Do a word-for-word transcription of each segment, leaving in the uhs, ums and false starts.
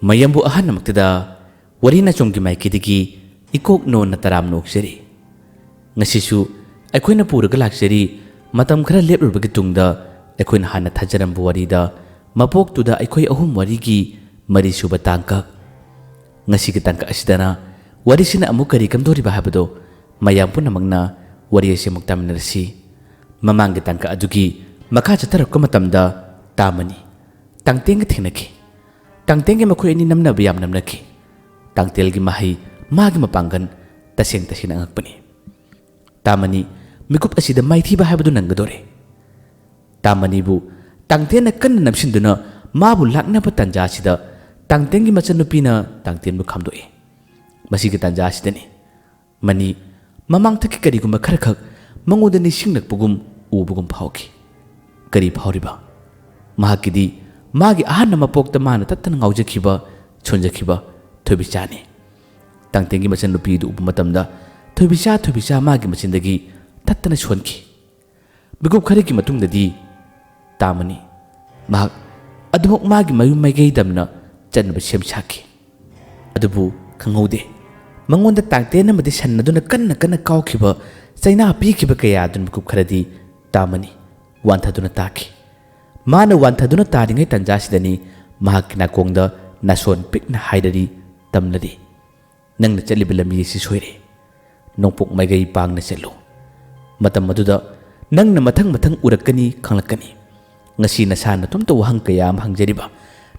ꯃꯌꯥꯝꯕꯨ ꯑꯍꯥꯟꯕꯃꯛꯇꯗ ꯋꯥꯔꯤ ꯅꯆꯨꯝꯒꯤ ꯃꯥꯏꯀꯩꯗꯒꯤ ꯏꯀꯣꯛ ꯅꯣꯟꯅ ꯇꯔꯥꯝꯅ ꯑꯣꯛꯆꯔꯤ꯫ ꯉꯁꯤꯁꯨ ꯑꯩꯈꯣꯏꯅ ꯄꯨꯔꯒ ꯂꯥꯛꯆꯔꯤ꯫ ꯃꯇꯝ ꯈꯔ ꯂꯦꯞꯂꯨꯔꯕꯒꯤ ꯇꯨꯡꯗ ꯑꯩꯈꯣꯏꯅ ꯍꯥꯟꯅ ꯊꯥꯖꯔꯝꯕ ꯋꯥꯔꯤꯗ ꯃꯄꯣꯛꯇꯨꯗ ꯑꯩꯈꯣꯏ ꯑꯍꯨꯝ ꯋꯥꯔꯤꯒꯤ ꯃꯔꯤꯁꯨꯕ ꯇꯥꯡꯀꯛ꯫ ꯉꯁꯤꯒꯤ ꯇꯥꯡꯀꯛ ꯑꯁꯤꯗꯅ ꯋꯥꯔꯤꯁꯤꯅ ꯑꯃꯨꯛ ꯀꯔꯤ ꯀꯝꯗꯧꯔꯤꯕ ꯍꯥꯏꯕꯗꯣ ꯃꯌꯥꯝ ꯄꯨꯝꯅꯃꯛꯅ ꯋꯥꯔꯤ ꯑꯁꯤ ꯑꯃꯨꯛ ꯇꯥꯃꯤꯟꯅꯔꯁꯤ꯫ ꯃꯃꯥꯡꯒꯤ ꯇꯥꯡꯀꯛ ꯑꯗꯨꯒꯤ ꯃꯈꯥ ꯆꯠꯊꯔꯛꯄ ꯃꯇꯝꯗ ꯇꯥꯃꯅꯤ ꯇꯥꯡꯇꯦꯟꯒ ꯊꯦꯡꯅꯈꯤ꯫ ꯇꯥꯡꯇꯦꯟꯒ ꯃꯈꯣꯏ ꯑꯅꯤ ꯅꯝꯅꯕ ꯌꯥꯝ ꯅꯝꯅꯈꯤ꯫ ꯇꯥꯡꯇꯦꯜꯒꯤ ꯃꯍꯩ, ꯃꯥꯒꯤ ꯃꯄꯥꯡꯒꯜ ꯇꯁꯦꯡ ꯇꯁꯦꯡꯅ ꯑꯉꯛꯄꯅꯤ꯫ ꯇꯥꯃꯅꯤ ꯃꯤꯀꯨꯞ ꯑꯁꯤꯗ ꯃꯥꯏꯊꯤꯕ ꯍꯥꯏꯕꯗꯨ ꯅꯪꯒꯗꯣꯔꯦ꯫ ꯇꯥꯃꯅꯤꯕꯨ ꯇꯥꯡꯇꯦꯟꯅ ꯀꯟꯅ ꯅꯝꯁꯤꯟꯗꯨꯅ ꯃꯥꯕꯨ ꯂꯥꯛꯅꯕ ꯇꯥꯟꯖꯥ ꯑꯁꯤꯗ ꯇꯥꯡꯇꯦꯟꯒꯤ ꯃꯆꯟꯅꯨꯄꯤꯅ ꯇꯥꯡꯇꯦꯟꯕꯨ ꯈꯥꯝꯗꯣꯛꯏ꯫ ꯃꯁꯤꯒꯤ ꯇꯥꯟꯖꯥ ꯑꯁꯤꯗꯅꯤ ꯃꯅꯤ ꯃꯃꯥꯡꯊꯛꯀꯤ ꯀꯔꯤꯒꯨꯝꯕ ꯈꯔꯈꯛ ꯃꯉꯣꯟꯗ ꯅꯤꯡꯁꯤꯡꯂꯛꯄꯒꯨꯝ ꯎꯕꯒꯨꯝ ꯐꯥꯎꯈꯤ꯫ ꯀꯔꯤ ꯐꯥꯎꯔꯤꯕ? ꯃꯍꯥꯛꯀꯤꯗꯤ ꯃꯥꯒꯤ ꯑꯍꯥꯟꯕ ꯃꯄꯣꯛꯇ ꯃꯥꯅ ꯇꯠꯇꯅ ꯉꯥꯎꯖꯈꯤꯕ, ꯁꯣꯟꯖꯈꯤꯕ ꯊꯣꯏꯕꯤꯆꯥꯅꯤ꯫ ꯇꯥꯡꯇꯦꯟꯒꯤ ꯃꯆꯟꯅꯨꯄꯤꯗꯨ ꯎꯕ ꯃꯇꯝꯗ ꯊꯣꯏꯕꯤꯆꯥ, ꯊꯣꯏꯕꯤꯆꯥ ꯃꯥꯒꯤ ꯃꯆꯤꯟꯗꯒꯤ ꯇꯠꯇꯅ ꯁꯣꯟꯈꯤ꯫ ꯃꯤꯀꯨꯞ ꯈꯔꯒꯤ ꯃꯇꯨꯡꯗꯗꯤ ꯇꯥꯃꯅꯤ ꯃꯍꯥꯛ ꯑꯗꯨꯃꯛ ꯃꯥꯒꯤ ꯃꯌꯨꯝ ꯃꯥꯏꯀꯩꯗꯝꯅ ꯆꯠꯅꯕ ꯁꯦꯝ ꯁꯥꯈꯤ꯫ ꯑꯗꯨꯕꯨ ꯈꯪꯍꯧꯗꯦ, ꯃꯉꯣꯟꯗ ꯇꯥꯡꯇꯦꯟ ꯑꯃꯗꯤ ꯁꯟ ꯑꯗꯨꯅ ꯀꯟꯅ ꯀꯟꯅ ꯀꯥꯎꯈꯤꯕ, ꯆꯩꯅꯥ ꯄꯤꯈꯤꯕ ꯀꯌꯥ ꯑꯗꯨ ꯃꯤꯀꯨꯞ ꯈꯔꯗꯤ ꯇꯥꯃꯅꯤ ꯋꯥꯟꯊꯗꯨꯅ ꯇꯥꯈꯤ꯫ ꯃꯥꯅ ꯋꯥꯟꯊꯗꯨꯅ ꯇꯥꯔꯤꯉꯩ ꯇꯥꯟꯖꯥꯁꯤꯗꯅꯤ ꯃꯍꯥꯛꯀꯤ ꯅꯥꯀꯣꯡꯗ ꯅꯥꯁꯣꯟ ꯄꯤꯛꯅ ꯍꯥꯏꯔꯔꯤ, ꯇꯝꯂꯔꯤ, "ꯅꯪꯅ ꯆꯠꯂꯤꯕ ꯂꯝꯕꯤ ꯑꯁꯤ ꯁꯣꯏꯔꯦ꯫ ꯅꯣꯡꯄꯣꯛ ꯃꯥꯏꯀꯩ ꯄꯥꯡꯅ ꯆꯠꯂꯨ꯫ ꯃꯇꯝ ꯑꯗꯨꯗ ꯅꯪꯅ ꯃꯊꯪ ꯃꯊꯪ ꯎꯔꯛꯀꯅꯤ, ꯈꯪꯂꯛꯀꯅꯤ꯫ ꯉꯁꯤ ꯅꯁꯥ ꯅꯇꯣꯝꯇ ꯋꯥꯍꯪ ꯀꯌꯥ ꯑꯃ ꯍꯪꯖꯔꯤꯕ,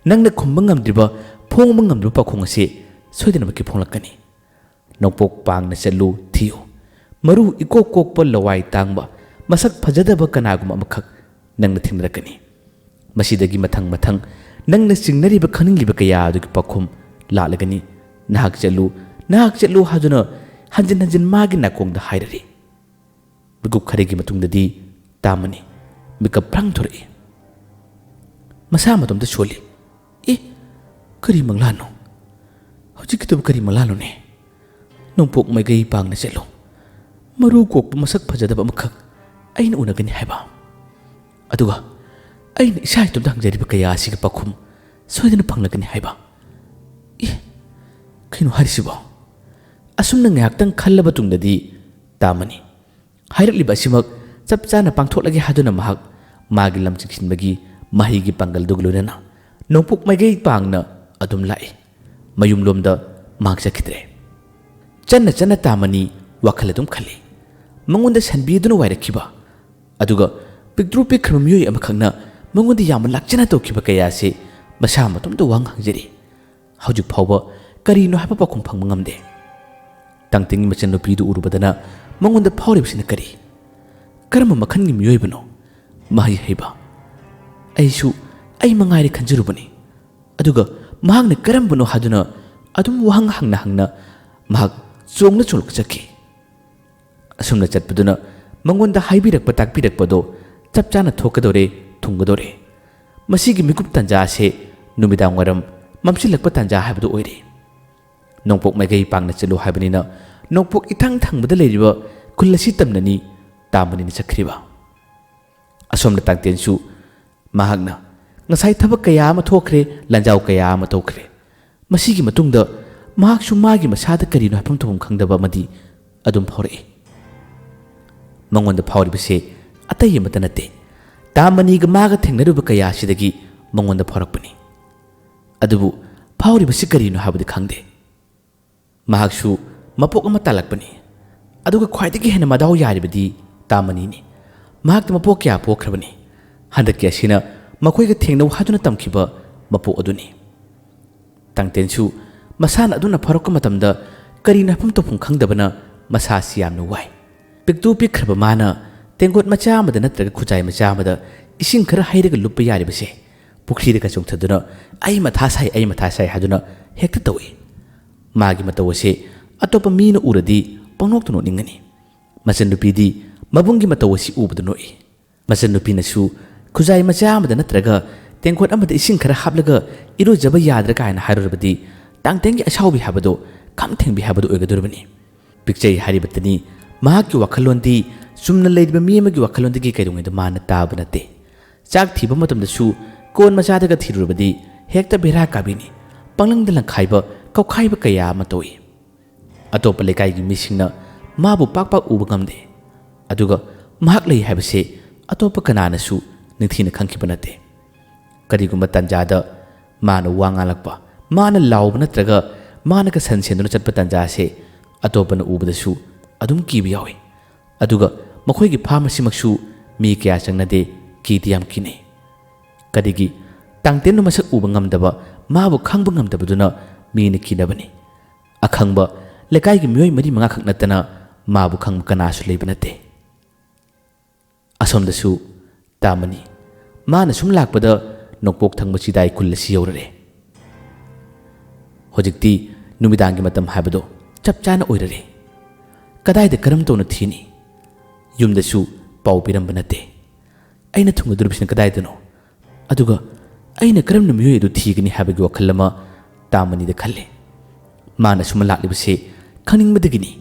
ꯅꯪꯅ ꯈꯨꯝꯕ ꯉꯝꯗ꯭ꯔꯤꯕ, ꯐꯣꯡꯕ ꯉꯝꯗ꯭ꯔꯤꯕ ꯄꯥꯎꯈꯣꯡ ꯑꯁꯤ ꯁꯣꯏꯗꯅꯃꯛꯀꯤ ꯐꯣꯡꯂꯛꯀꯅꯤ꯫ ꯅꯣꯡꯄꯣꯛ ꯄꯥꯡꯅ ꯆꯠꯂꯨ, ꯊꯤꯌꯨ꯫ ꯃꯔꯨ ꯏꯀꯣꯛ ꯀꯣꯛꯄ, ꯂꯋꯥꯏ ꯇꯥꯡꯕ, ꯃꯁꯛ ꯐꯖꯗꯕ ꯀꯅꯥꯒꯨꯝꯕ ꯑꯃꯈꯛ ꯅꯪꯅ ꯊꯦꯡꯅꯔꯛꯀꯅꯤ꯫ ꯃꯁꯤꯗꯒꯤ ꯃꯊꯪ ꯃꯊꯪ ꯅꯪꯅ ꯆꯤꯡꯅꯔꯤꯕ, ꯈꯪꯅꯤꯡꯂꯤꯕ ꯀꯌꯥ ꯑꯗꯨꯒꯤ ꯄꯥꯎꯈꯨꯝ ꯂꯥꯛꯂꯒꯅꯤ꯫ ꯅꯍꯥꯛ ꯆꯠꯂꯨ, ꯅꯍꯥꯛ ꯆꯠꯂꯨ ꯍꯥꯏꯗꯨꯅ ꯍꯟꯖꯤꯟ ꯍꯟꯖꯤꯟ ꯃꯥꯒꯤ ꯅꯥꯀꯣꯡꯗ ꯍꯥꯏꯔꯔꯤ꯫ ꯃꯤꯀꯨꯞ ꯈꯔꯒꯤ ꯃꯇꯨꯡꯗꯗꯤ ꯇꯥꯃꯅꯤ ꯃꯤꯀꯞ ꯐ꯭ꯔꯪ ꯊꯣꯔꯛꯏ꯫ ꯃꯁꯥ ꯃꯇꯣꯝꯇ ꯁꯣꯜꯂꯤ꯫ "ꯑꯦ, ꯀꯔꯤ ꯃꯪꯂꯥꯟꯅꯣ? ꯍꯧꯖꯤꯛꯀꯤꯗꯨꯕꯨ ꯀꯔꯤ ꯃꯪꯂꯥꯟꯅꯣꯅꯦ? ꯅꯣꯡꯄꯣꯛ ꯃꯥꯏꯀꯩ ꯄꯥꯡꯅ ꯆꯠꯂꯨ꯫ ꯃꯔꯨ ꯀꯣꯛꯄ, ꯃꯁꯛ ꯐꯖꯗꯕ ꯑꯃꯈꯛ ꯑꯩꯅ ꯎꯅꯒꯅꯤ ꯍꯥꯏꯕ꯫ ꯑꯗꯨꯒ ꯑꯩꯅ ꯏꯁꯥ ꯏꯇꯣꯝꯇ ꯍꯪꯖꯔꯤꯕ ꯀꯌꯥ ꯑꯁꯤꯒꯤ ꯄꯥꯎꯈꯨꯝ ꯁꯣꯏꯗꯅ ꯐꯪꯂꯒꯅꯤ ꯍꯥꯏꯕ꯫ "ꯀꯩꯅꯣ ꯍꯥꯏꯔꯤꯁꯤꯕꯣ?" ꯑꯁꯨꯝꯅ ꯉꯥꯏꯍꯥꯛꯇꯪ ꯈꯜꯂꯕ ꯇꯨꯡꯗꯗꯤ ꯇꯥꯃꯅꯤ ꯍꯥꯏꯔꯛꯂꯤꯕ ꯑꯁꯤꯃꯛ ꯆꯞ ꯆꯥꯅ ꯄꯥꯡꯊꯣꯛꯂꯒꯦ ꯍꯥꯏꯗꯨꯅ ꯃꯍꯥꯛ ꯃꯥꯒꯤ ꯂꯝ ꯆꯤꯡꯁꯤꯟꯕꯒꯤ ꯃꯍꯩꯒꯤ ꯄꯥꯡꯒꯜꯗꯨꯒ ꯂꯣꯏꯅꯅ ꯅꯣꯡꯄꯣꯛ ꯃꯥꯏꯀꯩ ꯄꯥꯡꯅ ꯑꯗꯨꯝ ꯂꯥꯛꯏ꯫ ꯃꯌꯨꯝꯂꯣꯝꯗ ꯃꯍꯥꯛ ꯆꯠꯈꯤꯗ꯭ꯔꯦ꯫ ꯆꯠꯅ ꯆꯠꯅ ꯇꯥꯃꯅꯤ ꯋꯥꯈꯜ ꯑꯗꯨꯝ ꯈꯜꯂꯤ꯫ ꯃꯉꯣꯟꯗ ꯁꯟꯕꯤꯗꯨꯅ ꯋꯥꯏꯔꯛꯈꯤꯕ, ꯑꯗꯨꯒ ꯄꯤꯛꯇ꯭ꯔꯨ ꯄꯤꯛꯈ꯭ꯔꯕ ꯃꯤꯑꯣꯏ ꯑꯃꯈꯛꯅ ꯃꯉꯣꯟꯗ ꯌꯥꯝꯅ ꯂꯥꯛꯆꯅ ꯇꯧꯈꯤꯕ ꯀꯌꯥ ꯑꯁꯤ ꯃꯁꯥ ꯃꯇꯣꯝꯇ ꯋꯥꯍꯪ ꯍꯪꯖꯔꯤ꯫ ꯍꯧꯖꯤꯛ ꯐꯥꯎꯕ ꯀꯔꯤꯅꯣ ꯍꯥꯏꯕ ꯄꯥꯎꯈꯨꯝ ꯐꯪꯕ ꯉꯝꯗꯦ꯫ ꯇꯥꯡꯇꯦꯡꯒꯤ ꯃꯆꯟꯅꯨꯄꯤꯗꯨ ꯎꯔꯨꯕꯗꯅ ꯃꯉꯣꯟꯗ ꯐꯥꯎꯔꯤꯕꯁꯤꯅ ꯀꯔꯤ? ꯀꯔꯝꯕ ꯃꯈꯜꯒꯤ ꯃꯤꯑꯣꯏꯕꯅꯣ? ꯃꯍꯩ ꯍꯩꯕ? ꯑꯩꯁꯨ ꯑꯩ ꯃꯉꯥꯏꯔꯦ ꯈꯟꯖꯔꯨꯕꯅꯤ꯫ ꯑꯗꯨꯒ ꯃꯍꯥꯛꯅ ꯀꯔꯝꯕꯅꯣ ꯍꯥꯏꯗꯨꯅ ꯑꯗꯨꯝ ꯋꯥꯍꯪ ꯍꯪꯅ ꯍꯪꯅ ꯃꯍꯥꯛ ꯆꯣꯡꯂ ꯆꯣꯡꯂꯒ ꯆꯠꯈꯤ꯫ ꯑꯁꯨꯝꯅ ꯆꯠꯄꯗꯨꯅ ꯃꯉꯣꯟꯗ ꯍꯥꯏꯕꯤꯔꯛꯄ ꯇꯥꯛꯄꯤꯔꯛꯄꯗꯣ ꯆꯞ ꯆꯥꯅ ꯊꯣꯛꯀꯗꯧꯔꯦ, ꯊꯨꯡꯒꯗꯧꯔꯦ꯫ ꯃꯁꯤꯒꯤ ꯃꯤꯀꯨꯞ ꯇꯥꯟꯖꯥ ꯑꯁꯦ ꯅꯨꯃꯤꯗꯥꯡ ꯋꯥꯏꯔꯝ ꯃꯝꯁꯤꯜꯂꯛꯄ ꯇꯥꯟꯖꯥ ꯍꯥꯏꯕꯗꯨ ꯑꯣꯏꯔꯦ꯫ ꯅꯣꯡꯄꯣꯛ ꯃꯥꯏꯀꯩ ꯄꯥꯡꯅ ꯆꯠꯂꯨ ꯍꯥꯏꯕꯅꯤꯅ ꯅꯣꯡꯄꯣꯛ ꯏꯊꯪ ꯊꯪꯕꯗ ꯂꯩꯔꯤꯕ ꯈꯨꯜ ꯑꯁꯤ ꯇꯝꯅꯅꯤ ꯇꯥꯃꯅꯤꯅ ꯆꯠꯈ꯭ꯔꯤꯕ꯫ ꯑꯁꯣꯝꯗ ꯇꯥꯡꯇꯦꯟꯁꯨ ꯃꯍꯥꯛꯅ ꯉꯁꯥꯏ ꯊꯕꯛ ꯀꯌꯥ ꯑꯃ ꯊꯣꯛꯈ꯭ꯔꯦ, ꯂꯥꯟꯖꯥꯎ ꯀꯌꯥ ꯑꯃ ꯇꯧꯈ꯭ꯔꯦ꯫ ꯃꯁꯤꯒꯤ ꯃꯇꯨꯡꯗ ꯃꯍꯥꯛꯁꯨ ꯃꯥꯒꯤ ꯃꯁꯥꯗ ꯀꯔꯤꯅꯣ ꯍꯥꯏꯐꯝ ꯇꯧꯐꯝ ꯈꯪꯗꯕ ꯑꯃꯗꯤ ꯑꯗꯨꯝ ꯐꯥꯎꯔꯛꯏ꯫ ꯃꯉꯣꯟꯗ ꯐꯥꯎꯔꯤꯕꯁꯦ ꯑꯇꯩ ꯑꯃꯠꯇ ꯅꯠꯇꯦ, ꯇꯥꯃꯅꯤꯒ ꯃꯥꯒ ꯊꯦꯡꯅꯔꯨꯕ ꯀꯌꯥ ꯑꯁꯤꯗꯒꯤ ꯃꯉꯣꯟꯗ ꯐꯥꯎꯔꯛꯄꯅꯤ꯫ ꯑꯗꯨꯕꯨ ꯐꯥꯎꯔꯤꯕꯁꯤ ꯀꯔꯤꯅꯣ ꯍꯥꯏꯕꯗꯤ ꯈꯪꯗꯦ꯫ ꯃꯍꯥꯛꯁꯨ ꯃꯄꯣꯛ ꯑꯃ ꯇꯥꯜꯂꯛꯄꯅꯤ꯫ ꯑꯗꯨꯒ ꯈ꯭ꯋꯥꯏꯗꯒꯤ ꯍꯦꯟꯅ ꯃꯗꯥꯎ ꯌꯥꯔꯤꯕꯗꯤ ꯇꯥꯃꯅꯤꯅꯤ꯫ ꯃꯍꯥꯛꯇ ꯃꯄꯣꯛ ꯀꯌꯥ ꯄꯣꯛꯈ꯭ꯔꯕꯅꯤ꯫ ꯍꯟꯗꯛꯀꯤ ꯑꯁꯤꯅ ꯃꯈꯣꯏꯒ ꯊꯦꯡꯅꯧ ꯍꯥꯏꯗꯨꯅ ꯇꯝꯈꯤꯕ ꯃꯄꯣꯛ ꯑꯗꯨꯅꯤ꯫ ꯇꯥꯡꯇꯦꯟꯁꯨ ꯃꯁꯥꯅ ꯑꯗꯨꯅ ꯐꯥꯎꯔꯛꯄ ꯃꯇꯝꯗ ꯀꯔꯤꯅꯣ ꯍꯥꯏꯐꯝ ꯇꯧꯐꯝ ꯈꯪꯗꯕꯅ ꯃꯁꯥꯁꯤ ꯌꯥꯝꯅ ꯋꯥꯏ꯫ ꯄꯤꯛꯇꯨ ꯄꯤꯛꯈ꯭ꯔꯕ ꯃꯥꯅ ꯇꯦꯡꯀꯣꯠ ꯃꯆꯥ ꯑꯃꯗ ꯅꯠꯇ꯭ꯔꯒ ꯈꯨꯖꯥꯏ ꯃꯆꯥ ꯑꯃꯗ ꯏꯁꯤꯡ ꯈꯔ ꯍꯩꯔꯒ ꯂꯨꯞꯄ ꯌꯥꯔꯤꯕꯁꯦ ꯄꯨꯈ꯭ꯔꯤꯗꯒ ꯆꯣꯡꯊꯗꯨꯅ "ꯑꯩ ꯃꯊꯥ ꯁꯥꯏ, ꯑꯩ ꯃꯊꯥ ꯁꯥꯏ" ꯍꯥꯏꯗꯨꯅ ꯍꯦꯛꯇ ꯇꯧꯏ꯫ ꯃꯥꯒꯤ ꯃꯇꯧ ꯑꯁꯤ ꯑꯇꯣꯞꯄ ꯃꯤꯅ ꯎꯔꯗꯤ ꯄꯪꯅꯣꯛꯇ ꯅꯣꯛꯅꯤꯡꯒꯅꯤ꯫ ꯃꯆꯟꯅꯨꯄꯤꯗꯤ ꯃꯕꯨꯡꯒꯤ ꯃꯇꯧ ꯑꯁꯤ ꯎꯕꯗ ꯅꯣꯛꯏ꯫ ꯃꯆꯟꯅꯨꯄꯤꯅꯁꯨ ꯈꯨꯖꯥꯏ ꯃꯆꯥ ꯑꯃꯗ ꯅꯠꯇ꯭ꯔꯒ ꯇꯦꯡꯀꯣꯠ ꯑꯃꯗ ꯏꯁꯤꯡ ꯈꯔ ꯍꯥꯞꯂꯒ ꯏꯔꯨꯖꯕ ꯌꯥꯗ꯭ꯔꯥ ꯀꯥꯏꯅ ꯍꯥꯏꯔꯨꯔꯕꯗꯤ ꯇꯥꯡꯇꯦꯟꯒꯤ ꯑꯁꯥꯎꯕꯤ ꯍꯥꯏꯕꯗꯣ ꯈꯝ ꯊꯦꯡꯕꯤ ꯍꯥꯏꯕꯗꯨ ꯑꯣꯏꯒꯗꯧꯔꯤꯕꯅꯤ꯫ ꯄꯤꯛꯆꯩ ꯍꯥꯏꯔꯤꯕꯇꯅꯤ ꯃꯍꯥꯛꯀꯤ ꯋꯥꯈꯜꯂꯣꯟꯗꯤ ꯆꯨꯝꯅ ꯂꯩꯔꯤꯕ ꯃꯤ ꯑꯃꯒꯤ ꯋꯥꯈꯜꯂꯣꯟꯗꯒꯤ ꯀꯩꯗꯧꯉꯩꯗ ꯃꯥꯅ ꯇꯥꯕ ꯅꯠꯇꯦ꯫ ꯆꯥꯛ ꯊꯤꯕ ꯃꯇꯝꯗꯁꯨ ꯀꯣꯟ ꯃꯆꯥꯗꯒ ꯊꯤꯔꯨꯔꯕꯗꯤ ꯍꯦꯛꯇ ꯕꯦꯔꯥ ꯀꯥꯕꯤꯅꯤ꯫ ꯄꯪꯂꯪꯗ ꯂꯪꯈꯥꯏꯕ, ꯀꯧꯈꯥꯏꯕ ꯀꯌꯥ ꯑꯃ ꯇꯧꯏ꯫ ꯑꯇꯣꯞꯄ ꯂꯩꯀꯥꯏꯒꯤ ꯃꯤꯁꯤꯡꯅ ꯃꯥꯕꯨ ꯄꯥꯛ ꯄꯥꯛ ꯎꯕ ꯉꯝꯗꯦ꯫ ꯑꯗꯨꯒ ꯃꯍꯥꯛ ꯂꯩ ꯍꯥꯏꯕꯁꯦ ꯑꯇꯣꯞꯄ ꯀꯅꯥꯅꯁꯨ ꯅꯤꯡꯊꯤꯅ ꯈꯪꯈꯤꯕ ꯅꯠꯇꯦ꯫ ꯀꯔꯤꯒꯨꯝꯕ ꯇꯥꯟꯖꯥꯗ ꯃꯥꯅ ꯋꯥ ꯉꯥꯡꯂꯛꯄ, ꯃꯥꯅ ꯂꯥꯎꯕ ꯅꯠꯇ꯭ꯔꯒ ꯃꯥꯅꯒ ꯁꯟ ꯁꯦꯟꯗꯨꯅ ꯆꯠꯄ ꯇꯥꯟꯖꯥ ꯑꯁꯦ ꯑꯇꯣꯞꯄꯅ ꯎꯕꯗꯁꯨ ꯑꯗꯨꯝ ꯀꯤꯕ ꯌꯥꯎꯏ꯫ ꯑꯗꯨꯒ ꯃꯈꯣꯏꯒꯤ ꯐꯥꯔꯝ ꯑꯁꯤꯃꯛꯁꯨ ꯃꯤ ꯀꯌꯥ ꯆꯪꯅꯗꯦ, ꯀꯤꯗꯤ ꯌꯥꯝ ꯀꯤꯅꯩ꯫ ꯀꯔꯤꯒꯤ? ꯇꯥꯡꯇꯦꯟꯕ ꯃꯁꯛ ꯎꯕ ꯉꯝꯗꯕ, ꯃꯥꯕꯨ ꯈꯪꯕ ꯉꯝꯗꯕꯗꯨꯅ ꯃꯤꯅ ꯀꯤꯅꯕꯅꯤ꯫ ꯑꯈꯪꯕ ꯂꯩꯀꯥꯏꯒꯤ ꯃꯤꯑꯣꯏ ꯃꯔꯤ ꯃꯉꯥꯈꯛ ꯅꯠꯇꯅ ꯃꯥꯕꯨ ꯈꯪꯕ ꯀꯅꯥꯁꯨ ꯂꯩꯕ ꯅꯠꯇꯦ꯫ ꯑꯁꯣꯝꯗꯁꯨ ꯇꯥꯃꯅꯤ꯫ ꯃꯥꯅ ꯁꯨꯝ ꯂꯥꯛꯄꯗ ꯅꯣꯡꯄꯣꯛ ꯊꯪꯕ ꯆꯤꯗꯥꯏ ꯈꯨꯜ ꯑꯁꯤ ꯌꯧꯔꯔꯦ꯫ ꯍꯧꯖꯤꯛꯇꯤ ꯅꯨꯃꯤꯗꯥꯡꯒꯤ ꯃꯇꯝ ꯍꯥꯏꯕꯗꯣ ꯆꯞ ꯆꯥꯅ ꯑꯣꯏꯔꯔꯦ꯫ ꯀꯗꯥꯏꯗ ꯀꯔꯝ ꯇꯧꯅ ꯊꯤꯅꯤ? ꯌꯨꯝꯗꯁꯨ ꯄꯥꯎ ꯄꯤꯔꯝꯕ ꯅꯠꯇꯦ꯫ ꯑꯩꯅ ꯊꯨꯡꯒꯗꯧꯔꯤꯕꯁꯤꯅ ꯀꯗꯥꯏꯗꯅꯣ? ꯑꯗꯨꯒ ꯑꯩꯅ ꯀꯔꯝꯅ ꯃꯤꯑꯣꯏ ꯑꯗꯨ ꯊꯤꯒꯅꯤ ꯍꯥꯏꯕꯒꯤ ꯋꯥꯈꯜ ꯑꯃ ꯇꯥꯃꯅꯤꯗ ꯈꯜꯂꯤ꯫ ꯃꯥꯅ ꯁꯨꯝ ꯂꯥꯛꯂꯤꯕꯁꯦ ꯈꯪꯅꯤꯡꯕꯗꯒꯤꯅꯤ꯫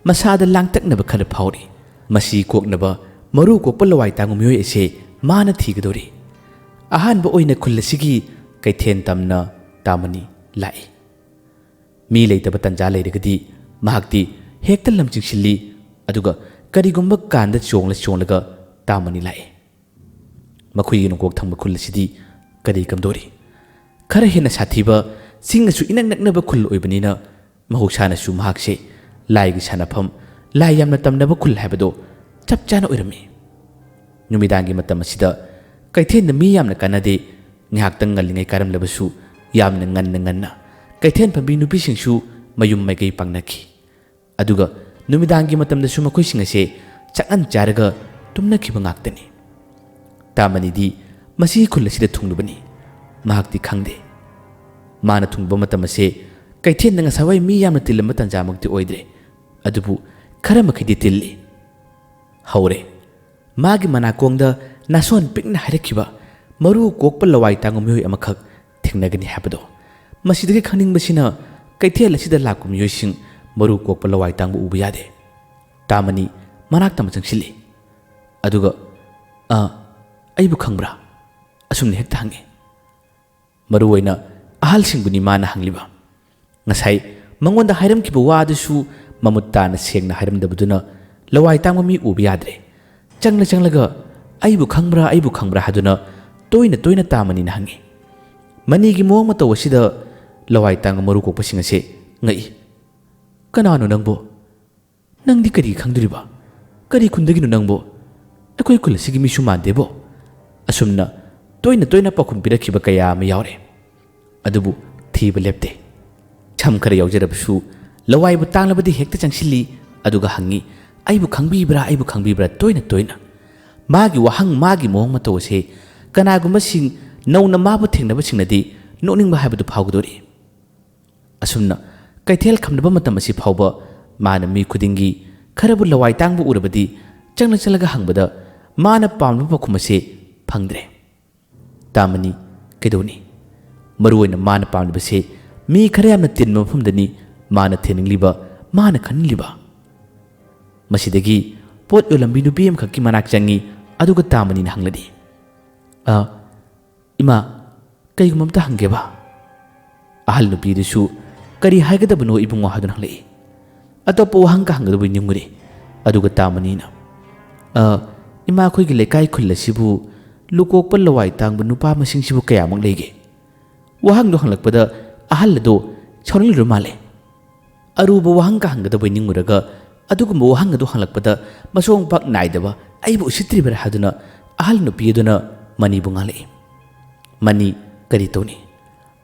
ꯃꯁꯥꯗ ꯂꯥꯡꯇꯛꯅꯕ ꯈꯔ ꯐꯥꯎꯔꯤ꯫ ꯃꯁꯤ ꯀꯣꯛꯅꯕ ꯃꯔꯨ ꯀꯣꯛꯄ ꯂꯋꯥꯏ ꯇꯥꯡꯕ ꯃꯤꯑꯣꯏ ꯑꯁꯦ ꯃꯥꯅ ꯊꯤꯒꯗꯧꯔꯤ꯫ ꯑꯍꯥꯟꯕ ꯑꯣꯏꯅ ꯈꯨꯜ ꯑꯁꯤꯒꯤ ꯀꯩꯊꯦꯜ ꯇꯝꯅ ꯇꯥꯃꯅꯤ ꯂꯥꯛꯏ꯫ ꯃꯤ ꯂꯩꯇꯕ ꯇꯟꯖꯥ ꯂꯩꯔꯒꯗꯤ ꯃꯍꯥꯛꯇꯤ ꯍꯦꯛꯇ ꯂꯝ ꯆꯤꯡꯁꯤꯜꯂꯤ, ꯑꯗꯨꯒ ꯀꯔꯤꯒꯨꯝꯕ ꯀꯥꯟꯗ ꯆꯣꯡꯂ ꯆꯣꯡꯂꯒ ꯇꯥꯃꯅꯤ ꯂꯥꯛꯏ꯫ ꯃꯈꯣꯏꯒꯤ ꯅꯣꯡꯄꯣꯛ ꯊꯪꯕ ꯈꯨꯜ ꯑꯁꯤꯗꯤ ꯀꯔꯤ ꯀꯝꯗꯧꯔꯤ? ꯈꯔ ꯍꯦꯟꯅ ꯁꯥꯊꯤꯕ, ꯆꯤꯡꯒꯁꯨ ꯏꯅꯛ ꯅꯛꯅꯕ ꯈꯨꯜ ꯑꯣꯏꯕꯅꯤꯅ ꯃꯍꯧꯁꯥꯅꯁꯨ ꯃꯍꯥꯛꯁꯦ ꯂꯥꯏꯒꯤ ꯁꯥꯟꯅꯐꯝ, ꯂꯥꯏ ꯌꯥꯝꯅ ꯇꯝꯅꯕ ꯈꯨꯜ ꯍꯥꯏꯕꯗꯣ ꯆꯞ ꯆꯥꯅ ꯑꯣꯏꯔꯝꯃꯤ꯫ ꯅꯨꯃꯤꯗꯥꯡꯒꯤ ꯃꯇꯝ ꯑꯁꯤꯗ ꯀꯩꯊꯦꯜꯗ ꯃꯤ ꯌꯥꯝꯅ ꯀꯥꯟꯅꯗꯦ꯫ ꯉꯥꯏꯍꯥꯛꯇꯪ ꯉꯜꯂꯤꯉꯩ ꯀꯥꯔꯝꯂꯕꯁꯨ ꯌꯥꯝꯅ ꯉꯟꯅ ꯉꯟꯅ ꯀꯩꯊꯦꯜ ꯐꯝꯕꯤ ꯅꯨꯄꯤꯁꯤꯡꯁꯨ ꯃꯌꯨꯝ ꯃꯥꯏꯀꯩ ꯄꯥꯡꯅꯈꯤ꯫ ꯑꯗꯨꯒ ꯅꯨꯃꯤꯗꯥꯡꯒꯤ ꯃꯇꯝꯗꯁꯨ ꯃꯈꯣꯏꯁꯤꯡ ꯑꯁꯦ ꯆꯥꯛꯉꯟ ꯆꯥꯔꯒ ꯇꯨꯝꯅꯈꯤꯕ ꯉꯥꯛꯇꯅꯤ꯫ ꯇꯥꯃꯅꯤꯗꯤ ꯃꯁꯤꯒꯤ ꯈꯨꯜ ꯑꯁꯤꯗ ꯊꯨꯡꯂꯨꯕꯅꯤ꯫ ꯃꯍꯥꯛꯇꯤ ꯈꯪꯗꯦ꯫ ꯃꯥꯅ ꯊꯨꯡꯂꯨꯕ ꯃꯇꯝ ꯑꯁꯦ ꯀꯩꯊꯦꯜꯗ ꯉꯁꯥꯏꯋꯥꯏ ꯃꯤ ꯌꯥꯝꯅ ꯇꯤꯜꯂꯝꯕ ꯇꯥꯟꯖꯥꯃꯛꯇꯤ ꯑꯣꯏꯗ꯭ꯔꯦ꯫ ꯑꯗꯨꯕꯨ ꯈꯔ ꯃꯈꯩꯗꯤ ꯇꯤꯜꯂꯤ꯫ ꯍꯧꯔꯦ꯫ ꯃꯥꯒꯤ ꯃꯅꯥꯀꯣꯡꯗ ꯅꯥꯁꯣꯟ ꯄꯤꯛꯅ ꯍꯥꯏꯔꯛꯈꯤꯕ, "ꯃꯔꯨ ꯀꯣꯛꯄ ꯂꯋꯥꯏ ꯇꯥꯡꯕ ꯃꯤꯑꯣꯏ ꯑꯃꯈꯛ ꯊꯦꯡꯅꯒꯅꯤ" ꯍꯥꯏꯕꯗꯣ꯫ ꯃꯁꯤꯗꯒꯤ ꯈꯪꯅꯤꯡꯕꯁꯤꯅ ꯀꯩꯊꯦꯜ ꯑꯁꯤꯗ ꯂꯥꯛꯄ ꯃꯤꯑꯣꯏꯁꯤꯡ ꯃꯔꯨ ꯀꯣꯛꯄ ꯂꯋꯥꯏ ꯇꯥꯡꯕ ꯎꯕ ꯌꯥꯗꯦ꯫ ꯇꯥꯃꯅꯤ ꯃꯅꯥꯛ ꯇꯝꯅ ꯆꯪꯁꯤꯜꯂꯤ꯫ ꯑꯗꯨꯒ, "ꯑ, ꯑꯩꯕꯨ ꯈꯪꯕ꯭ꯔꯥ?" ꯑꯁꯨꯝꯅ ꯍꯦꯛꯇ ꯍꯪꯉꯤ꯫ ꯃꯔꯨ ꯑꯣꯏꯅ ꯑꯍꯜꯁꯤꯡꯕꯨꯅꯤ ꯃꯥꯅ ꯍꯪꯂꯤꯕ꯫ ꯉꯁꯥꯏ ꯃꯉꯣꯟꯗ ꯍꯥꯏꯔꯝꯈꯤꯕ ꯋꯥꯗꯨꯁꯨ ꯃꯃꯨꯠ ꯇꯥꯅ ꯁꯦꯡꯅ ꯍꯥꯏꯔꯝꯗꯕꯗꯨꯅ ꯂꯋꯥꯏ ꯇꯥꯡꯕ ꯃꯤ ꯎꯕ ꯌꯥꯗ꯭ꯔꯦ꯫ ꯆꯪꯂ ꯆꯪꯂꯒ "ꯑꯩꯕꯨ ꯈꯪꯕ꯭ꯔꯥ, ꯑꯩꯕꯨ ꯈꯪꯕ꯭ꯔꯥ?" ꯍꯥꯏꯗꯨꯅ ꯇꯣꯏꯅ ꯇꯣꯏꯅ ꯇꯥꯃꯅꯤꯅ ꯍꯪꯉꯤ꯫ ꯃꯅꯤꯒꯤ ꯃꯑꯣꯡ ꯃꯇꯧ ꯑꯁꯤꯗ ꯂꯋꯥꯏ ꯇꯥꯡꯕ ꯃꯔꯨ ꯀꯣꯛꯄꯁꯤꯡ ꯑꯁꯦ ꯉꯛꯏ꯫ "ꯀꯅꯥꯅꯣ ꯅꯪꯕꯨ? ꯅꯪꯗꯤ ꯀꯔꯤ ꯈꯪꯗꯣꯔꯤꯕ? ꯀꯔꯤ ꯈꯨꯟꯗꯒꯤꯅꯣ ꯅꯪꯕꯨ? ꯑꯩꯈꯣꯏ ꯈꯨꯜ ꯑꯁꯤꯒꯤ ꯃꯤꯁꯨ ꯃꯥꯟꯗꯦꯕꯣ?" ꯑꯁꯨꯝꯅ ꯇꯣꯏꯅ ꯇꯣꯏꯅ ꯄꯥꯎꯈꯨꯝ ꯄꯤꯔꯛꯈꯤꯕ ꯀꯌꯥ ꯑꯃ ꯌꯥꯎꯔꯦ꯫ ꯑꯗꯨꯕꯨ ꯊꯤꯕ ꯂꯦꯞꯇꯦ꯫ ꯁꯝ ꯈꯔ ꯌꯥꯎꯖꯔꯕꯁꯨ ꯂꯋꯥꯏꯕꯨ ꯇꯥꯡꯂꯕꯗꯤ ꯍꯦꯛꯇ ꯆꯪꯁꯤꯜꯂꯤ꯫ ꯑꯗꯨꯒ ꯍꯪꯉꯤ, "ꯑꯩꯕꯨ ꯈꯪꯕꯤꯕ꯭ꯔꯥ, ꯑꯩꯕꯨ ꯈꯪꯕꯤꯕ꯭ꯔꯥ?" ꯇꯣꯏꯅ ꯇꯣꯏꯅ꯫ ꯃꯥꯒꯤ ꯋꯥꯍꯪ, ꯃꯥꯒꯤ ꯃꯑꯣꯡ ꯃꯇꯧ ꯑꯁꯦ ꯀꯅꯥꯒꯨꯝꯕꯁꯤꯡ ꯅꯧꯅ ꯃꯥꯕꯨ ꯊꯦꯡꯅꯕꯁꯤꯡꯅꯗꯤ ꯅꯣꯛꯅꯤꯡꯕ ꯍꯥꯏꯕꯗꯨ ꯐꯥꯎꯒꯗꯧꯔꯤ꯫ ꯑꯁꯨꯝꯅ ꯀꯩꯊꯦꯜ ꯈꯝꯅꯕ ꯃꯇꯝ ꯑꯁꯤ ꯐꯥꯎꯕ ꯃꯥꯅ ꯃꯤ ꯈꯨꯗꯤꯡꯒꯤ ꯈꯔꯕꯨ ꯂꯋꯥꯏ ꯇꯥꯡꯕ ꯎꯔꯕꯗꯤ ꯆꯪꯂ ꯆꯪꯂꯒ ꯍꯪꯕꯗ ꯃꯥꯅ ꯄꯥꯝꯂꯤꯕ ꯄꯥꯎꯈꯨꯝ ꯑꯁꯤ ꯐꯪꯗ꯭ꯔꯦ꯫ ꯇꯥꯃꯅꯤ ꯀꯩꯗꯧꯅꯤ? ꯃꯔꯨ ꯑꯣꯏꯅ ꯃꯥꯅ ꯄꯥꯝꯂꯤꯕꯁꯦ ꯃꯤ ꯈꯔ ꯌꯥꯝꯅ ꯇꯤꯟꯕ ꯃꯐꯝꯗꯅꯤ ꯃꯥꯅ ꯊꯦꯡꯅꯤꯡꯂꯤꯕ, ꯃꯥꯅ ꯈꯟꯅꯤꯡꯂꯤꯕ꯫ ꯃꯁꯤꯗꯒꯤ ꯄꯣꯠ ꯌꯣꯜꯂꯝꯕꯤ ꯅꯨꯄꯤ ꯑꯃꯈꯛꯀꯤ ꯃꯅꯥꯛ ꯆꯪꯉꯤ, ꯑꯗꯨꯒ ꯇꯥꯃꯅꯤꯅ ꯍꯪꯂꯗꯤ, "ꯑ, ꯏꯃꯥ, ꯀꯩꯒꯨꯝꯕ ꯑꯝꯇ ꯍꯪꯒꯦꯕ?" ꯑꯍꯜ ꯅꯨꯄꯤꯗꯨꯁꯨ "ꯀꯔꯤ ꯍꯥꯏꯒꯗꯕꯅꯣ ꯏꯕꯨꯡꯉꯣ?" ꯍꯥꯏꯗꯨꯅ ꯍꯪꯂꯛꯏ꯫ ꯑꯇꯣꯞꯄ ꯋꯥꯍꯪꯒ ꯍꯪꯒꯗꯕꯩ ꯅꯤꯡꯉꯨꯔꯦ꯫ ꯑꯗꯨꯒ ꯇꯥꯃꯅꯤꯅ, "ꯑ, ꯏꯃꯥ, ꯑꯩꯈꯣꯏꯒꯤ ꯂꯩꯀꯥꯏ ꯈꯨꯜ ꯑꯁꯤꯕꯨ ꯂꯨꯀꯣꯛꯄ ꯂꯋꯥꯏ ꯇꯥꯡꯕ ꯅꯨꯄꯥ ꯃꯁꯤꯡꯁꯤꯕꯨ ꯀꯌꯥꯃꯨꯛ ꯂꯩꯒꯦ?" ꯋꯥꯍꯪꯗꯣ ꯍꯪꯂꯛꯄꯗ ꯑꯍꯜ ꯑꯗꯣ ꯁꯥꯎꯅꯤꯡꯂꯨꯔ ꯃꯥꯜꯂꯦ꯫ ꯑꯔꯨꯕ ꯋꯥꯍꯪꯒ ꯍꯪꯒꯗꯕꯩ ꯅꯤꯡꯉꯨꯔꯒ ꯑꯗꯨꯒꯨꯝꯕ ꯋꯥꯍꯪ ꯑꯗꯨ ꯍꯪꯂꯛꯄꯗ ꯃꯁꯣꯡ ꯄꯥꯛ ꯅꯥꯏꯗꯕ, "ꯑꯩꯕꯨ ꯎꯁꯤꯠꯇ꯭ꯔꯤꯕꯔꯥ?" ꯍꯥꯏꯗꯨꯅ ꯑꯍꯜ ꯅꯨꯄꯤ ꯑꯗꯨꯅ ꯃꯅꯤꯕꯨ ꯉꯥꯡꯂꯛꯏ꯫ ꯃꯅꯤ ꯀꯔꯤ ꯇꯧꯅꯤ?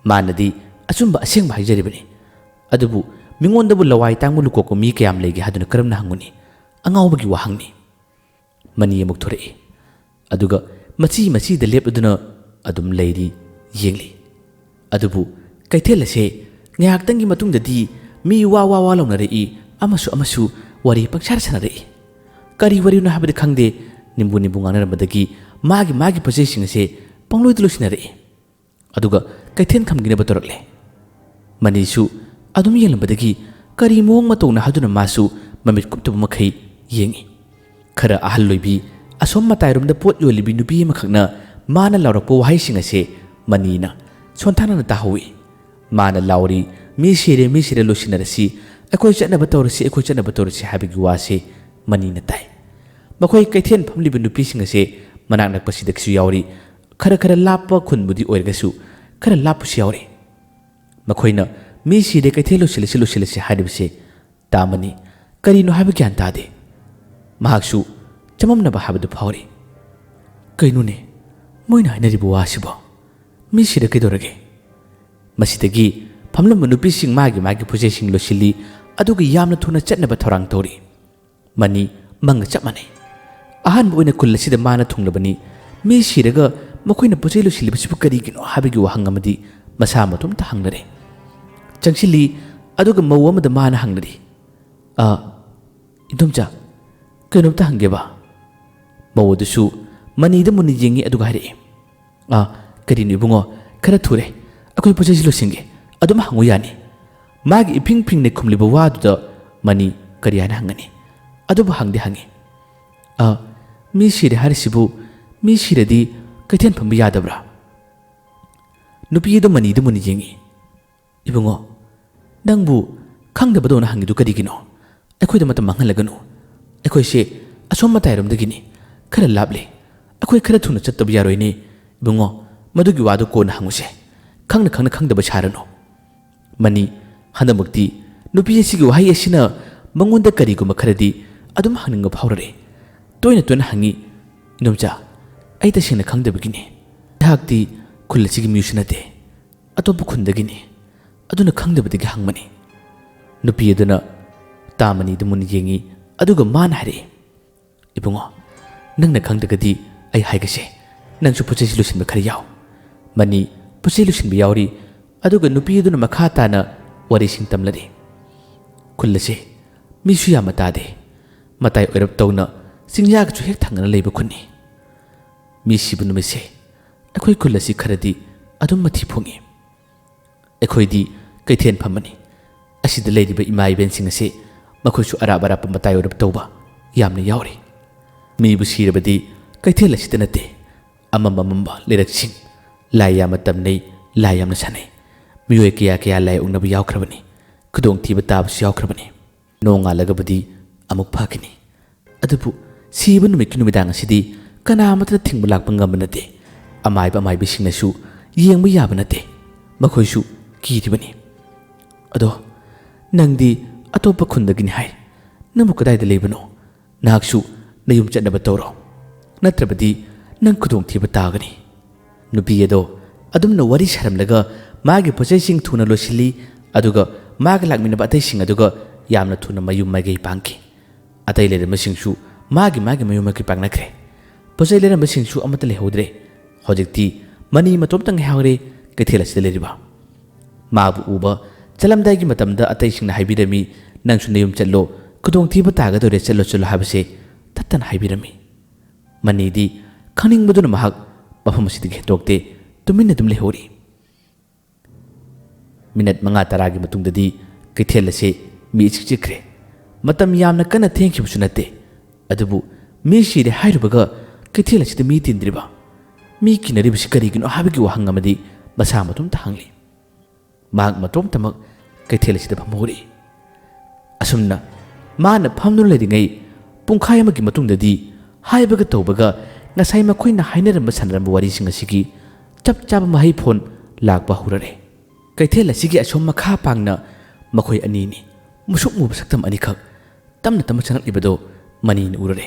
ꯃꯥꯅꯗꯤ ꯑꯆꯨꯝꯕ ꯑꯁꯦꯡꯕ ꯍꯥꯏꯖꯔꯤꯕꯅꯤ꯫ ꯑꯗꯨꯕꯨ ꯃꯤꯉꯣꯟꯗꯕꯨ ꯂꯋꯥꯏ ꯇꯥꯡꯕ ꯂꯨꯀꯣꯛꯄ ꯃꯤ ꯀꯌꯥꯝ ꯂꯩꯒꯦ ꯍꯥꯏꯗꯨꯅ ꯀꯔꯝꯅ ꯍꯪꯉꯨꯅꯤ? ꯑꯉꯥꯎꯕꯒꯤ ꯋꯥꯍꯪꯅꯤ꯫ ꯃꯅꯤ ꯑꯃꯨꯛ ꯊꯣꯔꯛꯏ꯫ ꯑꯗꯨꯒ ꯃꯆꯤ ꯃꯆꯤꯗ ꯂꯦꯞꯂꯗꯨꯅ ꯑꯗꯨꯝ ꯂꯩꯔꯤ, ꯌꯦꯡꯂꯤ꯫ ꯑꯗꯨꯕꯨ ꯀꯩꯊꯦꯜ ꯑꯁꯦ ꯉꯥꯏꯍꯥꯛꯇꯪꯒꯤ ꯃꯇꯨꯡꯗꯗꯤ ꯃꯤ ꯋꯥ ꯋꯥ ꯋꯥ ꯂꯥꯎꯅꯔꯛꯏ, ꯑꯃꯁꯨ ꯑꯃꯁꯨ ꯋꯥꯔꯤ ꯄꯪꯁꯥꯔ ꯁꯥꯟꯅꯔꯛꯏ꯫ ꯀꯔꯤ ꯋꯥꯔꯤꯅꯣ ꯍꯥꯏꯕꯗꯤ ꯈꯪꯗꯦ, ꯅꯤꯝꯕꯨ ꯅꯤꯝꯕꯨ ꯉꯥꯡꯅꯔꯝꯕꯗꯒꯤ ꯃꯥꯒꯤ ꯃꯥꯒꯤ ꯄꯣꯠꯆꯩꯁꯤꯡ ꯑꯁꯦ ꯄꯪꯂꯣꯏꯗ ꯂꯣꯏꯁꯤꯟꯅꯔꯛꯏ꯫ ꯑꯗꯨꯒ ꯀꯩꯊꯦꯜ ꯈꯝꯈꯤꯅꯕ ꯇꯧꯔꯛꯂꯦ꯫ ꯃꯅꯤꯁꯨ ꯑꯗꯨꯝ ꯌꯦꯡꯂꯝꯕꯗꯒꯤ ꯀꯔꯤ ꯃꯑꯣꯡ ꯃꯇꯧꯅ ꯍꯥꯏꯗꯨꯅ ꯃꯥꯁꯨ ꯃꯃꯤꯠ ꯀꯨꯞꯇꯕ ꯃꯈꯩ ꯌꯦꯡꯏ꯫ ꯈꯔ ꯑꯍꯜ ꯑꯣꯏꯕꯤ ꯑꯁꯣꯝ ꯃꯇꯥꯏꯔꯣꯝꯗ ꯄꯣꯠ ꯌꯣꯜꯂꯤꯕꯤ ꯅꯨꯄꯤ ꯑꯃꯈꯛꯅ ꯃꯥꯅ ꯂꯥꯎꯔꯛꯄ ꯋꯥꯍꯩꯁꯤꯡ ꯑꯁꯦ ꯃꯅꯤꯅ ꯁꯣꯟꯊꯥꯅꯅ ꯇꯥꯍꯧꯏ꯫ ꯃꯥꯅ ꯂꯥꯎꯔꯤ, "ꯃꯤ ꯁꯤꯔꯦ, ꯃꯤ ꯁꯤꯔꯦ, ꯂꯣꯏꯁꯤꯟꯅꯔꯁꯤ, ꯑꯩꯈꯣꯏ ꯆꯠꯅꯕ ꯇꯧꯔꯁꯤ, ꯑꯩꯈꯣꯏ ꯆꯠꯅꯕ ꯇꯧꯔꯁꯤ" ꯍꯥꯏꯕꯒꯤ ꯋꯥꯁꯦ ꯃꯅꯤꯅ ꯇꯥꯏ꯫ ꯃꯈꯣꯏ ꯀꯩꯊꯦꯜ ꯐꯝꯂꯤꯕ ꯅꯨꯄꯤꯁꯤꯡ ꯑꯁꯦ ꯃꯅꯥꯛ ꯅꯛꯄꯁꯤꯗꯒꯤꯁꯨ ꯌꯥꯎꯔꯤ, ꯈꯔ ꯈꯔ ꯂꯥꯞꯄ ꯈꯨꯟꯕꯨꯗꯤ ꯑꯣꯏꯔꯒꯁꯨ ꯈꯔ ꯂꯥꯞꯄꯁꯨ ꯌꯥꯎꯔꯤ꯫ ꯃꯈꯣꯏꯅ "ꯃꯤ ꯁꯤꯔꯦ, ꯀꯩꯊꯦꯜ ꯂꯣꯏꯁꯤꯜꯂꯁꯤ, ꯂꯣꯏꯁꯤꯜꯂꯁꯤ" ꯍꯥꯏꯔꯤꯕꯁꯦ ꯇꯥ ꯃꯅꯤ ꯀꯔꯤꯅꯣ ꯍꯥꯏꯕ ꯒ꯭ꯌꯥꯟ ꯇꯥꯗꯦ꯫ ꯃꯍꯥꯛꯁꯨ ꯆꯃꯝꯅꯕ ꯍꯥꯏꯕꯗꯨ ꯐꯥꯎꯔꯤ꯫ "ꯀꯩꯅꯣꯅꯦ ꯃꯣꯏꯅ ꯍꯥꯏꯅꯔꯤꯕ ꯋꯥꯁꯤꯕꯣ? ꯃꯤ ꯁꯤꯔ ꯀꯩꯗꯧꯔꯒꯦ?" ꯃꯁꯤꯗꯒꯤ ꯐꯝꯂꯝꯕ ꯅꯨꯄꯤꯁꯤꯡ ꯃꯥꯒꯤ ꯃꯥꯒꯤ ꯄꯣꯠꯆꯩꯁꯤꯡ ꯂꯣꯏꯁꯤꯜꯂꯤ, ꯑꯗꯨꯒ ꯌꯥꯝꯅ ꯊꯨꯅ ꯆꯠꯅꯕ ꯊꯧꯔꯥꯡ ꯇꯧꯔꯤ꯫ ꯃꯅꯤ ꯃꯪꯒ ꯆꯞ ꯃꯥꯟꯅꯩ꯫ ꯑꯍꯥꯟꯕ ꯑꯣꯏꯅ ꯈꯨꯜ ꯑꯁꯤꯗ ꯃꯥꯅ ꯊꯨꯡꯂꯕꯅꯤ꯫ ꯃꯤ ꯁꯤꯔꯒ ꯃꯈꯣꯏꯅ ꯄꯣꯠꯆꯩ ꯂꯣꯏꯁꯤꯜꯂꯤꯕꯁꯤꯕꯨ ꯀꯔꯤꯒꯤꯅꯣ ꯍꯥꯏꯕꯒꯤ ꯋꯥꯍꯪ ꯑꯃꯗꯤ ꯃꯁꯥ ꯃꯇꯣꯝꯇ ꯍꯪꯅꯔꯦ꯫ ꯆꯪꯁꯤꯜꯂꯤ, ꯑꯗꯨꯒ ꯃꯧ ꯑꯃꯗ ꯃꯥꯅ ꯍꯪꯅꯔꯤ, "ꯑ, ꯏꯗꯣꯝꯆꯥ, ꯀꯩꯅꯣꯝꯇ ꯍꯪꯒꯦꯕ?" ꯃꯧ ꯑꯗꯨꯁꯨ ꯃꯅꯤꯗ ꯃꯨꯟꯅ ꯌꯦꯡꯉꯤ, ꯑꯗꯨꯒ ꯍꯥꯏꯔꯛꯏ, "ꯑ, ꯀꯔꯤꯅꯣ ꯏꯕꯨꯡꯉꯣ, ꯈꯔ ꯊꯨꯔꯦ, ꯑꯩꯈꯣꯏ ꯄꯣꯠꯆꯩꯁꯤ ꯂꯣꯏꯁꯤꯟꯒꯦ, ꯑꯗꯨꯝ ꯍꯪꯉꯨ ꯌꯥꯅꯤ?" ꯃꯥꯒꯤ ꯏꯐꯤꯡ ꯐꯤꯡꯅ ꯈꯨꯝꯂꯤꯕ ꯋꯥꯗꯨꯗ ꯃꯅꯤ ꯀꯔꯤ ꯍꯥꯏꯅ ꯍꯪꯒꯅꯤ? ꯑꯗꯨꯕꯨ ꯍꯪꯗꯤ ꯍꯪꯉꯤ, "ꯑ, ꯃꯤ ꯁꯤꯔꯦ ꯍꯥꯏꯔꯤꯁꯤꯕꯨ, ꯃꯤ ꯁꯤꯔꯗꯤ ꯀꯩꯊꯦꯜ ꯐꯝꯕ ꯌꯥꯗꯕ꯭ꯔꯥ?" ꯅꯨꯄꯤ ꯑꯗꯨ ꯃꯅꯤꯗ ꯃꯨꯟꯅ ꯌꯦꯡꯉꯤ꯫ "ꯏꯕꯨꯡꯉꯣ, ꯅꯪꯕꯨ ꯈꯪꯗꯕꯗꯧꯅ ꯍꯪꯉꯤꯗꯨ ꯀꯔꯤꯒꯤꯅꯣ? ꯑꯩꯈꯣꯏꯗ ꯃꯇꯝ ꯃꯥꯡꯍꯜꯂꯒꯅꯨ꯫ ꯑꯩꯈꯣꯏꯁꯦ ꯑꯁꯣꯝ ꯃꯇꯥꯏꯔꯣꯝꯗꯒꯤꯅꯤ, ꯈꯔ ꯂꯥꯞꯂꯤ꯫ ꯑꯩꯈꯣꯏ ꯈꯔ ꯊꯨꯅ ꯆꯠꯇꯕ ꯌꯥꯔꯣꯏꯅꯦ꯫ ꯏꯕꯨꯡꯉꯣ, ꯃꯗꯨꯒꯤ ꯋꯥꯗꯨ ꯀꯣꯟꯅ ꯍꯪꯉꯨꯁꯦ꯫ ꯈꯪꯅ ꯈꯪꯅ ꯈꯪꯗꯕ ꯁꯥꯔꯅꯨ꯫" ꯃꯅꯤ ꯍꯟꯗꯛꯃꯛꯇꯤ ꯅꯨꯄꯤ ꯑꯁꯤꯒꯤ ꯋꯥꯍꯩ ꯑꯁꯤꯅ ꯃꯉꯣꯟꯗ ꯀꯔꯤꯒꯨꯝꯕ ꯈꯔꯗꯤ ꯑꯗꯨꯝ ꯍꯪꯅꯤꯡꯕ ꯐꯥꯎꯔꯔꯦ꯫ ꯇꯣꯏꯅ ꯇꯣꯏꯅ ꯍꯪꯉꯤ, "ꯏꯗꯣꯝꯆꯥ, ꯑꯩ ꯇꯁꯦꯡꯅ ꯈꯪꯗꯕꯒꯤꯅꯤ꯫ ꯑꯩꯍꯥꯛꯇꯤ ꯈꯨꯜ ꯑꯁꯤꯒꯤ ꯃꯤꯑꯣꯏꯁꯨ ꯅꯠꯇꯦ, ꯑꯇꯣꯞꯄ ꯈꯨꯟꯗꯒꯤꯅꯤ꯫ ꯑꯗꯨꯅ ꯈꯪꯗꯕꯗꯒꯤ ꯍꯪꯕꯅꯤ꯫" ꯅꯨꯄꯤ ꯑꯗꯨꯅ ꯇꯥ ꯃꯅꯤꯗ ꯃꯨꯟꯅ ꯌꯦꯡꯉꯤ, ꯑꯗꯨꯒ ꯃꯥꯅ ꯍꯥꯏꯔꯛꯏ, "ꯏꯕꯨꯡꯉꯣ, ꯅꯪꯅ ꯈꯪꯗ꯭ꯔꯒꯗꯤ ꯑꯩ ꯍꯥꯏꯒꯁꯦ, ꯅꯪꯁꯨ ꯄꯣꯠꯆꯩꯁꯤ ꯂꯣꯏꯁꯤꯟꯕ ꯈꯔ ꯌꯥꯎ꯫" ꯃꯅꯤ ꯄꯣꯠꯆꯩ ꯂꯣꯏꯁꯤꯟꯕ ꯌꯥꯎꯔꯤ, ꯑꯗꯨꯒ ꯅꯨꯄꯤ ꯑꯗꯨꯅ ꯃꯈꯥ ꯇꯥꯅ ꯋꯥꯔꯤꯁꯤꯡ ꯇꯝꯂꯔꯤ꯫ ꯈꯨꯜ ꯑꯁꯦ ꯃꯤꯁꯨ ꯌꯥꯝꯅ ꯇꯥꯗꯦ, ꯃꯇꯥꯏ ꯑꯣꯏꯔꯞ ꯇꯧꯅ ꯆꯤꯡꯌꯥꯒꯁꯨ ꯍꯦꯛ ꯊꯪꯅꯅ ꯂꯩꯕ ꯈꯨꯟꯅꯤ꯫ ꯃꯤ ꯁꯤꯕ ꯅꯨꯃꯤꯠꯁꯦ ꯑꯩꯈꯣꯏ ꯈꯨꯜ ꯑꯁꯤ ꯈꯔꯗꯤ ꯑꯗꯨꯝ ꯃꯊꯤ ꯐꯣꯡꯉꯤ꯫ ꯑꯩꯈꯣꯏꯗꯤ ꯀꯩꯊꯦꯜ ꯐꯝꯕꯅꯤ꯫ ꯑꯁꯤꯗ ꯂꯩꯔꯤꯕ ꯏꯃꯥ ꯏꯕꯦꯟꯁꯤꯡ ꯑꯁꯤ ꯃꯈꯣꯏꯁꯨ ꯑꯔꯥꯞ ꯑꯔꯥꯞꯄ ꯃꯇꯥꯏ ꯑꯣꯏꯔꯞ ꯇꯧꯕ ꯌꯥꯝꯅ ꯌꯥꯎꯔꯤ꯫ ꯃꯤꯕꯨ ꯁꯤꯔꯕꯗꯤ ꯀꯩꯊꯦꯜ ꯑꯁꯤꯗ ꯅꯠꯇꯦ, ꯑꯃꯝ ꯑꯃꯝꯕ ꯂꯩꯔꯛꯁꯤꯡ, ꯂꯥꯏ ꯌꯥꯝꯅ ꯇꯝꯅꯩ, ꯂꯥꯏ ꯌꯥꯝꯅ ꯁꯥꯟꯅꯩ꯫ ꯃꯤꯑꯣꯏ ꯀꯌꯥ ꯀꯌꯥ ꯂꯥꯏꯑꯣꯛꯅꯕ ꯌꯥꯎꯈ꯭ꯔꯕꯅꯤ, ꯈꯨꯗꯣꯡꯊꯤꯕ ꯇꯥꯕꯁꯨ ꯌꯥꯎꯈ꯭ꯔꯕꯅꯤ꯫ ꯅꯣꯡꯉꯥꯜꯂꯒꯕꯨꯗꯤ ꯑꯃꯨꯛ ꯐꯈꯤꯅꯤ꯫ ꯑꯗꯨꯕꯨ ꯁꯤꯕ ꯅꯨꯃꯤꯠꯀꯤ ꯅꯨꯃꯤꯗꯥꯡ ꯑꯁꯤꯗꯤ ꯀꯅꯥꯃꯠꯇꯅ ꯊꯤꯡꯕ ꯂꯥꯛꯄ ꯉꯝꯕ ꯅꯠꯇꯦ꯫ ꯑꯃꯥꯏꯕ ꯑꯃꯥꯏꯕꯤꯁꯤꯡꯅꯁꯨ ꯌꯦꯡꯕ ꯌꯥꯕ ꯅꯠꯇꯦ꯫ ꯃꯈꯣꯏꯁꯨ ꯀꯤꯔꯤꯕꯅꯤ꯫ "ꯑꯗꯣ ꯅꯪꯗꯤ ꯑꯇꯣꯞꯄ ꯈꯨꯟꯗꯒꯤꯅꯤ ꯍꯥꯏ, ꯅꯪꯕꯨ ꯀꯗꯥꯏꯗ ꯂꯩꯕꯅꯣ? ꯅꯍꯥꯛꯁꯨ ꯅꯌꯨꯝ ꯆꯠꯅꯕ ꯇꯧꯔꯣ, ꯅꯠꯇ꯭ꯔꯕꯗꯤ ꯅꯪ ꯈꯨꯗꯣꯡꯊꯤꯕ ꯇꯥꯒꯅꯤ꯫" ꯅꯨꯄꯤ ꯑꯗꯣ ꯑꯗꯨꯝꯅ ꯋꯥꯔꯤ ꯁꯥꯔꯝꯂꯒ ꯃꯥꯒꯤ ꯄꯣꯠꯆꯩꯁꯤꯡ ꯊꯨꯅ ꯂꯣꯏꯁꯤꯜꯂꯤ, ꯑꯗꯨꯒ ꯃꯥꯒ ꯂꯥꯛꯃꯤꯟꯅꯕ ꯑꯇꯩꯁꯤꯡ ꯑꯗꯨꯒ ꯌꯥꯝꯅ ꯊꯨꯅ ꯃꯌꯨꯝ ꯃꯥꯏꯀꯩ ꯄꯥꯡꯈꯤ꯫ ꯑꯇꯩ ꯂꯩꯔꯝꯕꯁꯤꯡꯁꯨ ꯃꯥꯒꯤ ꯃꯥꯒꯤ ꯃꯌꯨꯝ ꯃꯥꯏꯀꯩ ꯄꯥꯡꯅꯈ꯭ꯔꯦ꯫ ꯄꯣꯠꯆꯩ ꯂꯩꯔꯝꯕꯁꯤꯡꯁꯨ ꯑꯃꯠꯇ ꯂꯩꯍꯧꯗ꯭ꯔꯦ꯫ ꯍꯧꯖꯤꯛꯇꯤ ꯃꯅꯤ ꯃꯇꯣꯝꯇ ꯉꯥꯏꯍꯧꯔꯦ ꯀꯩꯊꯦꯜ ꯑꯁꯤꯗ ꯂꯩꯔꯤꯕ꯫ ꯃꯥꯕꯨ ꯎꯕ ꯆꯠꯂꯝꯗꯥꯏꯒꯤ ꯃꯇꯝꯗ ꯑꯇꯩꯁꯤꯡꯅ ꯍꯥꯏꯕꯤꯔꯝꯃꯤ, "ꯅꯪꯁꯨ ꯅꯌꯨꯝ ꯆꯠꯂꯣ, ꯈꯨꯗꯣꯡꯊꯤꯕ ꯇꯥꯒꯗꯧꯔꯦ, ꯆꯠꯂꯣ ꯆꯠꯂꯣ" ꯍꯥꯏꯕꯁꯦ ꯇꯠꯇꯅ ꯍꯥꯏꯕꯤꯔꯝꯃꯤ꯫ ꯃꯅꯤꯗꯤ ꯈꯪꯅꯤꯡꯕꯗꯨꯅ ꯃꯍꯥꯛ ꯃꯐꯝ ꯑꯁꯤꯗꯒꯤ ꯍꯦꯟꯗꯣꯛꯇꯦ, ꯇꯨꯃꯤꯟꯅ ꯑꯗꯨꯝ ꯂꯩꯍꯧꯔꯤ꯫ ꯃꯤꯅꯠ ꯃꯉꯥ ꯇꯔꯥꯒꯤ ꯃꯇꯨꯡꯗꯗꯤ ꯀꯩꯊꯦꯜ ꯑꯁꯤ ꯃꯤ ꯏꯆꯤꯛ ꯆꯤꯛꯈ꯭ꯔꯦ꯫ ꯃꯇꯝ ꯌꯥꯝꯅ ꯀꯟꯅ ꯊꯦꯡꯈꯤꯕꯁꯨ ꯅꯠꯇꯦ꯫ ꯑꯗꯨꯕꯨ ꯃꯤ ꯁꯤꯔꯦ ꯍꯥꯏꯔꯨꯕꯒ ꯀꯩꯊꯦꯜ ꯑꯁꯤꯗ ꯃꯤ ꯇꯤꯟꯗ꯭ꯔꯤꯕ? ꯃꯤ ꯀꯤꯅꯔꯤꯕꯁꯤ ꯀꯔꯤꯒꯤꯅꯣ ꯍꯥꯏꯕꯒꯤ ꯋꯥꯍꯪ ꯑꯃꯗꯤ ꯃꯁꯥ ꯃꯇꯣꯝꯇ ꯍꯪꯂꯤ꯫ ꯃꯍꯥꯛ ꯃꯇꯣꯝꯇꯃꯛ ꯀꯩꯊꯦꯜ ꯑꯁꯤꯗ ꯐꯝꯍꯧꯔꯤ꯫ ꯑꯁꯨꯝꯅ ꯃꯥꯅ ꯐꯝꯗꯨꯅ ꯂꯩꯔꯤꯉꯩ ꯄꯨꯡꯈꯥꯏ ꯑꯃꯒꯤ ꯃꯇꯨꯡꯗꯗꯤ ꯍꯥꯏꯕꯒ ꯇꯧꯕꯒ ꯉꯁꯥꯏ ꯃꯈꯣꯏꯅ ꯍꯥꯏꯅꯔꯝꯕ ꯁꯥꯟꯅꯔꯝꯕ ꯋꯥꯔꯤꯁꯤꯡ ꯑꯁꯤꯒꯤ ꯆꯞ ꯆꯥꯕ ꯃꯍꯩ ꯐꯣꯟ ꯂꯥꯛꯄ ꯍꯧꯔꯔꯦ꯫ ꯀꯩꯊꯦꯜ ꯑꯁꯤꯒꯤ ꯑꯁꯣꯝ ꯃꯈꯥ ꯄꯥꯡꯅ ꯃꯈꯣꯏ ꯑꯅꯤꯅꯤ ꯃꯨꯁꯨꯛ ꯃꯨꯕ ꯁꯛꯇꯝ ꯑꯅꯤꯈꯛ ꯇꯞꯅ ꯇꯞꯅ ꯆꯪꯂꯛꯂꯤꯕꯗꯣ ꯃꯅꯤꯅ ꯎꯔꯔꯦ꯫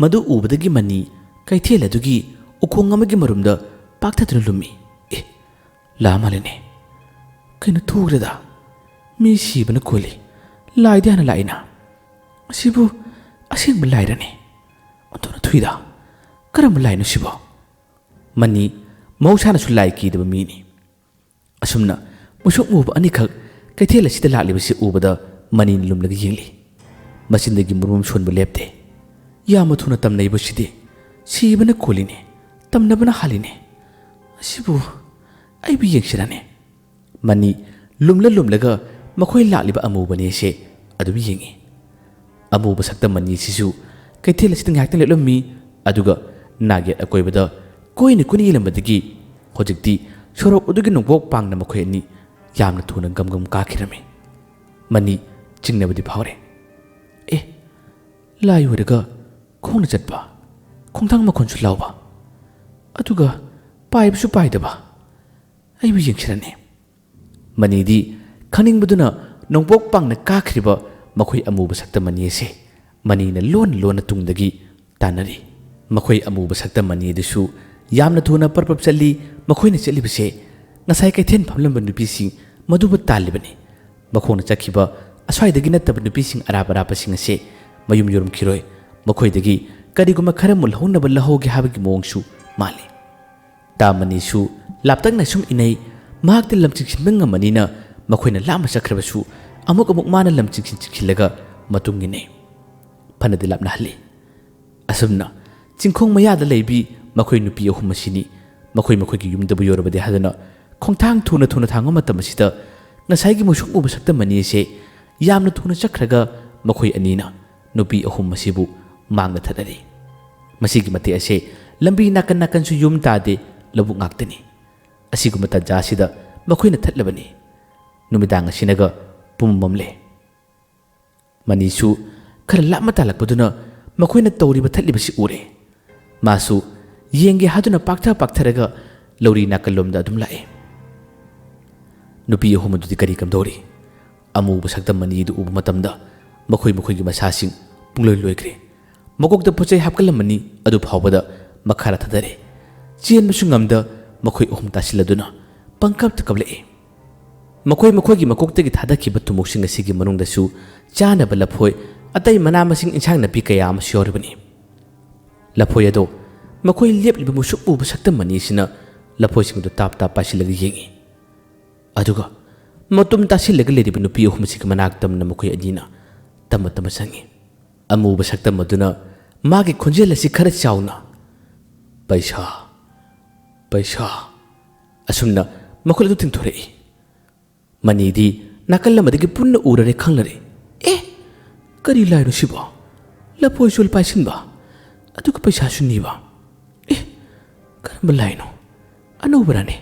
ꯃꯗꯨ ꯎꯕꯗꯒꯤ ꯃꯅꯤ ꯀꯩꯊꯦꯜ ꯑꯗꯨꯒꯤ ꯎꯈꯣꯡ ꯑꯃꯒꯤ ꯃꯔꯨꯝꯗ ꯄꯥꯛꯊꯗꯨꯅ ꯂꯨꯝꯃꯤ꯫ "ꯑꯦ, ꯂꯥꯛꯑ ꯃꯥꯜꯂꯦꯅꯦ꯫ ꯀꯩꯅꯣ, ꯊꯨꯈ꯭ꯔꯦꯗ꯫ ꯃꯤ ꯁꯤꯕꯅ ꯀꯣꯜꯂꯤ꯫ ꯂꯥꯏꯗꯤ ꯍꯥꯟꯅ ꯂꯥꯛꯏꯅ꯫ ꯑꯁꯤꯕꯨ ꯑꯁꯦꯡꯕ ꯂꯥꯏꯔꯅꯦ? ꯑꯣꯟꯊꯣꯛꯅ ꯊꯨꯏꯗ꯫ ꯀꯔꯝꯕ ꯂꯥꯏꯅꯣ ꯁꯤꯕꯣ?" ꯃꯅꯤ ꯃꯍꯧꯁꯥꯅꯁꯨ ꯂꯥꯏ ꯀꯤꯗꯕ ꯃꯤꯅꯤ꯫ ꯑꯁꯨꯝꯅ ꯃꯨꯁꯨꯛ ꯃꯨꯕ ꯑꯅꯤꯈꯛ ꯀꯩꯊꯦꯜ ꯑꯁꯤꯗ ꯂꯥꯛꯂꯤꯕꯁꯤ ꯎꯕꯗ ꯃꯅꯤꯅ ꯂꯨꯝꯂꯒ ꯌꯦꯡꯂꯤ꯫ ꯃꯆꯤꯟꯗꯒꯤ ꯃꯨꯔꯨꯝ ꯁꯣꯟꯕ ꯂꯦꯞꯇꯦ꯫ "ꯌꯥꯝꯅ ꯊꯨꯅ ꯇꯝꯅꯩꯕꯁꯤꯗꯤ꯫ ꯁꯤꯕꯅ ꯀꯣꯜꯂꯤꯅꯦ, ꯇꯝꯅꯕꯅ ꯍꯥꯜꯂꯤꯅꯦ꯫ ꯑꯁꯤꯕꯨ ꯑꯩꯕꯨ ꯌꯦꯡꯁꯤꯔꯅꯦ?" ꯃꯅꯤ ꯂꯨꯝꯂ ꯂꯨꯝꯂꯒ ꯃꯈꯣꯏ ꯂꯥꯛꯂꯤꯕ ꯑꯃꯨꯕ ꯑꯅꯤꯁꯦ ꯑꯗꯨꯝ ꯌꯦꯡꯉꯤ꯫ ꯑꯃꯨꯕ ꯁꯛꯇꯝ ꯑꯅꯤꯁꯤꯁꯨ ꯀꯩꯊꯦꯜ ꯑꯁꯤꯗ ꯉꯥꯏꯍꯥꯛꯇꯪ ꯂꯦꯞꯂꯝꯃꯤ, ꯑꯗꯨꯒ ꯅꯥꯛꯌꯦꯠ ꯑꯀꯣꯏꯕꯗ ꯀꯣꯏꯅ ꯀꯣꯏꯅ ꯌꯦꯡꯂꯝꯕꯗꯒꯤ ꯍꯧꯖꯤꯛꯇꯤ ꯁꯣꯔꯣꯛ ꯑꯗꯨꯒꯤ ꯅꯣꯡꯄꯣꯛ ꯄꯥꯡꯅ ꯃꯈꯣꯏ ꯑꯅꯤ ꯌꯥꯝꯅ ꯊꯨꯅ ꯒꯝ ꯒꯝ ꯀꯥꯈꯤꯔꯝꯃꯤ꯫ ꯃꯅꯤ ꯆꯤꯡꯅꯕꯗꯤ ꯐꯥꯎꯔꯦ꯫ ꯑꯦ, ꯂꯥꯏ ꯑꯣꯏꯔꯒ ꯈꯣꯡꯅ ꯆꯠꯄ, ꯈꯣꯡꯊꯥꯡ ꯃꯈꯣꯟꯁꯨ ꯂꯥꯎꯕ, ꯑꯗꯨꯒ ꯄꯥꯏꯕꯁꯨ ꯄꯥꯏꯗꯕ꯫ ꯑꯩꯕꯨ ꯌꯦꯡꯁꯤꯔꯅꯦ꯫ ꯃꯅꯤꯗꯤ ꯈꯪꯅꯤꯡꯕꯗꯨꯅ ꯅꯣꯡꯄꯣꯛ ꯄꯥꯡꯅ ꯀꯥꯈ꯭ꯔꯤꯕ ꯃꯈꯣꯏ ꯑꯃꯨꯕ ꯁꯛꯇꯝ ꯑꯅꯤ ꯑꯁꯦ ꯃꯅꯤꯅ ꯂꯣꯟ ꯂꯣꯟꯅ ꯇꯨꯡꯗꯒꯤ ꯇꯥꯟꯅꯔꯤ꯫ ꯃꯈꯣꯏ ꯑꯃꯨꯕ ꯁꯛꯇꯝ ꯑꯅꯤ ꯑꯗꯨꯁꯨ ꯌꯥꯝꯅ ꯊꯨꯅ ꯄꯔꯞ ꯄꯔꯞ ꯆꯠꯂꯤ꯫ ꯃꯈꯣꯏꯅ ꯆꯠꯂꯤꯕꯁꯦ ꯉꯁꯥꯏ ꯀꯩꯊꯦꯜ ꯐꯝꯂꯝꯕ ꯅꯨꯄꯤꯁꯤꯡ ꯃꯗꯨꯕꯨ ꯇꯥꯜꯂꯤꯕꯅꯤ꯫ ꯃꯈꯣꯡꯅ ꯆꯠꯈꯤꯕ ꯑꯁ꯭ꯋꯥꯏꯗꯒꯤ ꯅꯠꯇꯕ ꯅꯨꯄꯤꯁꯤꯡ ꯑꯔꯥꯞ ꯑꯔꯥꯞꯄꯁꯤꯡ ꯑꯁꯦ ꯃꯌꯨꯝ ꯌꯧꯔꯝꯈꯤꯔꯣꯏ꯫ ꯃꯈꯣꯏꯗꯒꯤ ꯀꯔꯤꯒꯨꯝꯕ ꯈꯔ ꯃꯨꯜꯍꯧꯅꯕ ꯂꯧꯍꯧꯒꯦ ꯍꯥꯏꯕꯒꯤ ꯃꯑꯣꯡꯁꯨ ꯃꯥꯜꯂꯤ꯫ ꯇꯥ ꯃꯅꯤꯁꯨ ꯂꯥꯞꯇꯛꯅ ꯁꯨꯝ ꯏꯟꯅꯩ꯫ ꯃꯍꯥꯛꯇꯤ ꯂꯝ ꯆꯤꯡꯁꯤꯟꯕ ꯉꯝꯃꯅꯤꯅ ꯃꯈꯣꯏꯅ ꯂꯥꯞꯅ ꯆꯠꯈ꯭ꯔꯕꯁꯨ ꯑꯃꯨꯛ ꯑꯃꯨꯛ ꯃꯥꯅ ꯂꯝ ꯆꯤꯡꯁꯤꯟ ꯆꯤꯡꯁꯤꯜꯂꯒ ꯃꯇꯨꯡ ꯏꯟꯅꯩ꯫ ꯐꯅꯗꯤ ꯂꯥꯞꯅꯍꯜꯂꯤ꯫ ꯑꯁꯨꯝꯅ ꯆꯤꯡꯈꯣꯡ ꯃꯌꯥꯗ ꯂꯩꯕꯤ ꯃꯈꯣꯏ ꯅꯨꯄꯤ ꯑꯍꯨꯝ ꯑꯁꯤꯅꯤ꯫ ꯃꯈꯣꯏ ꯃꯈꯣꯏꯒꯤ ꯌꯨꯝꯗꯕꯨ ꯌꯧꯔꯕꯗꯤ ꯍꯥꯏꯗꯨꯅ ꯈꯣꯡꯊꯥꯡ ꯊꯨꯅ ꯊꯨꯅ ꯊꯥꯡꯕ ꯃꯇꯝ ꯑꯁꯤꯗ ꯉꯁꯥꯏꯒꯤ ꯃꯨꯁꯨꯛ ꯃꯨꯕ ꯁꯛꯇꯝ ꯑꯅꯤ ꯑꯁꯦ ꯌꯥꯝꯅ ꯊꯨꯅ ꯆꯠꯈ꯭ꯔꯒ ꯃꯈꯣꯏ ꯑꯅꯤꯅ ꯅꯨꯄꯤ ꯑꯍꯨꯝ ꯑꯁꯤꯕꯨ ꯃꯥꯡꯗ ꯊꯠꯅꯔꯤ꯫ ꯃꯁꯤꯒꯤ ꯃꯇꯦꯛ ꯑꯁꯦ ꯂꯝꯕꯤ ꯅꯥꯀꯟ ꯅꯥꯀꯟꯁꯨ ꯌꯨꯝ ꯇꯥꯗꯦ, ꯂꯧꯕꯨꯛ ꯉꯥꯛꯇꯅꯤ꯫ ꯑꯁꯤꯒꯨꯝꯕ ꯇꯥꯟꯖꯥ ꯑꯁꯤꯗ ꯃꯈꯣꯏꯅ ꯊꯠꯂꯕꯅꯤ꯫ ꯅꯨꯃꯤꯗꯥꯡ ꯑꯁꯤꯅꯒ ꯄꯨꯝ ꯃꯝꯂꯦ꯫ ꯃꯅꯤꯁꯨ ꯈꯔ ꯂꯥꯞꯅ ꯇꯥꯜꯂꯛꯄꯗꯨꯅ ꯃꯈꯣꯏꯅ ꯇꯧꯔꯤꯕ ꯊꯠꯂꯤꯕꯁꯤ ꯎꯔꯦ꯫ ꯃꯥꯁꯨ ꯌꯦꯡꯒꯦ ꯍꯥꯏꯗꯨꯅ ꯄꯥꯛꯊ ꯄꯥꯛꯊꯔꯒ ꯂꯧꯔꯤ ꯅꯥꯀꯜꯂꯣꯝꯗ ꯑꯗꯨꯝ ꯂꯥꯛꯑꯦ꯫ ꯅꯨꯄꯤ ꯑꯍꯨꯝ ꯑꯗꯨꯗꯤ ꯀꯔꯤ ꯀꯝꯗꯧꯔꯤ? ꯑꯃꯨꯕ ꯁꯛꯇꯝ ꯑꯅꯤꯗꯨ ꯎꯕ ꯃꯇꯝꯗ ꯃꯈꯣꯏ ꯃꯈꯣꯏꯒꯤ ꯃꯁꯥꯁꯤꯡ ꯄꯨꯡꯂꯣꯏ ꯂꯣꯏꯈ꯭ꯔꯦ꯫ ꯃꯀꯣꯛꯇ ꯄꯣꯠ ꯆꯩ ꯍꯥꯞꯀꯠꯂꯝꯃꯅꯤ, ꯑꯗꯨ ꯐꯥꯎꯕꯗ ꯃꯈꯥꯗ ꯊꯥꯗꯔꯦ꯫ ꯆꯦꯟꯕꯁꯨ ꯉꯝꯗ ꯃꯈꯣꯏ ꯑꯍꯨꯝ ꯇꯥꯁꯤꯜꯂꯗꯨꯅ ꯄꯪꯀꯞꯇ ꯀꯞꯂꯛꯏ꯫ ꯃꯈꯣꯏ ꯃꯈꯣꯏꯒꯤ ꯃꯀꯣꯛꯇꯒꯤ ꯊꯥꯗꯈꯤꯕ ꯊꯨꯝꯃꯣꯛꯁꯤꯡ ꯑꯁꯤꯒꯤ ꯃꯅꯨꯡꯗꯁꯨ ꯆꯥꯅꯕ ꯂꯐꯣꯏ, ꯑꯇꯩ ꯃꯅꯥ ꯃꯁꯤꯡ, ꯏꯟꯁꯥꯡ ꯅꯥꯄꯤ ꯀꯌꯥ ꯑꯃꯁꯨ ꯌꯥꯎꯔꯤꯕꯅꯤ꯫ ꯂꯐꯣꯏ ꯑꯗꯣ ꯃꯈꯣꯏ ꯂꯦꯞꯂꯤꯕ ꯃꯨꯁꯨꯛ ꯃꯨꯕ ꯁꯛꯇꯝ ꯑꯅꯤ ꯑꯁꯤꯅ ꯂꯐꯣꯏꯁꯤꯡ ꯑꯗꯨ ꯇꯥꯞ ꯇꯥꯞ ꯄꯥꯏꯁꯤꯜꯂꯒ ꯌꯦꯡꯏ꯫ ꯑꯗꯨꯒ ꯃꯇꯨꯝ ꯇꯥꯁꯤꯜꯂꯒ ꯂꯩꯔꯤꯕ ꯅꯨꯄꯤ ꯑꯍꯨꯝꯁꯤꯒꯤ ꯃꯅꯥꯛ ꯇꯝꯅ ꯃꯈꯣꯏ ꯑꯅꯤꯅ ꯇꯞꯅ ꯇꯞꯅ ꯆꯪꯏ꯫ ꯑꯃꯨꯕ ꯁꯛꯇꯝ ꯑꯗꯨꯅ ꯃꯥꯒꯤ ꯈꯣꯟꯖꯦꯜ ꯑꯁꯤ ꯈꯔ ꯆꯥꯎꯅ, "ꯄꯩꯁꯥ, ꯄꯩꯁꯥ," ꯑꯁꯨꯝꯅ ꯃꯈꯣꯜ ꯑꯗꯨ ꯇꯤꯡꯊꯣꯔꯛꯏ꯫ ꯃꯅꯤꯗꯤ ꯅꯥꯀꯜ ꯑꯃꯗꯒꯤ ꯄꯨꯟꯅ ꯎꯔꯔꯦ ꯈꯪꯂꯔꯦ꯫ "ꯑꯦ, ꯀꯔꯤ ꯂꯥꯏꯅꯣ ꯁꯤꯕꯣ? ꯂꯐꯣꯏꯁꯨ ꯄꯥꯏꯁꯤꯟꯕ, ꯑꯗꯨꯒ ꯄꯩꯁꯥꯁꯨ ꯅꯤꯕ꯫ ꯑꯦ, ꯀꯔꯝꯕ ꯂꯥꯏꯅꯣ? ꯑꯅꯧꯕꯔꯅꯦ?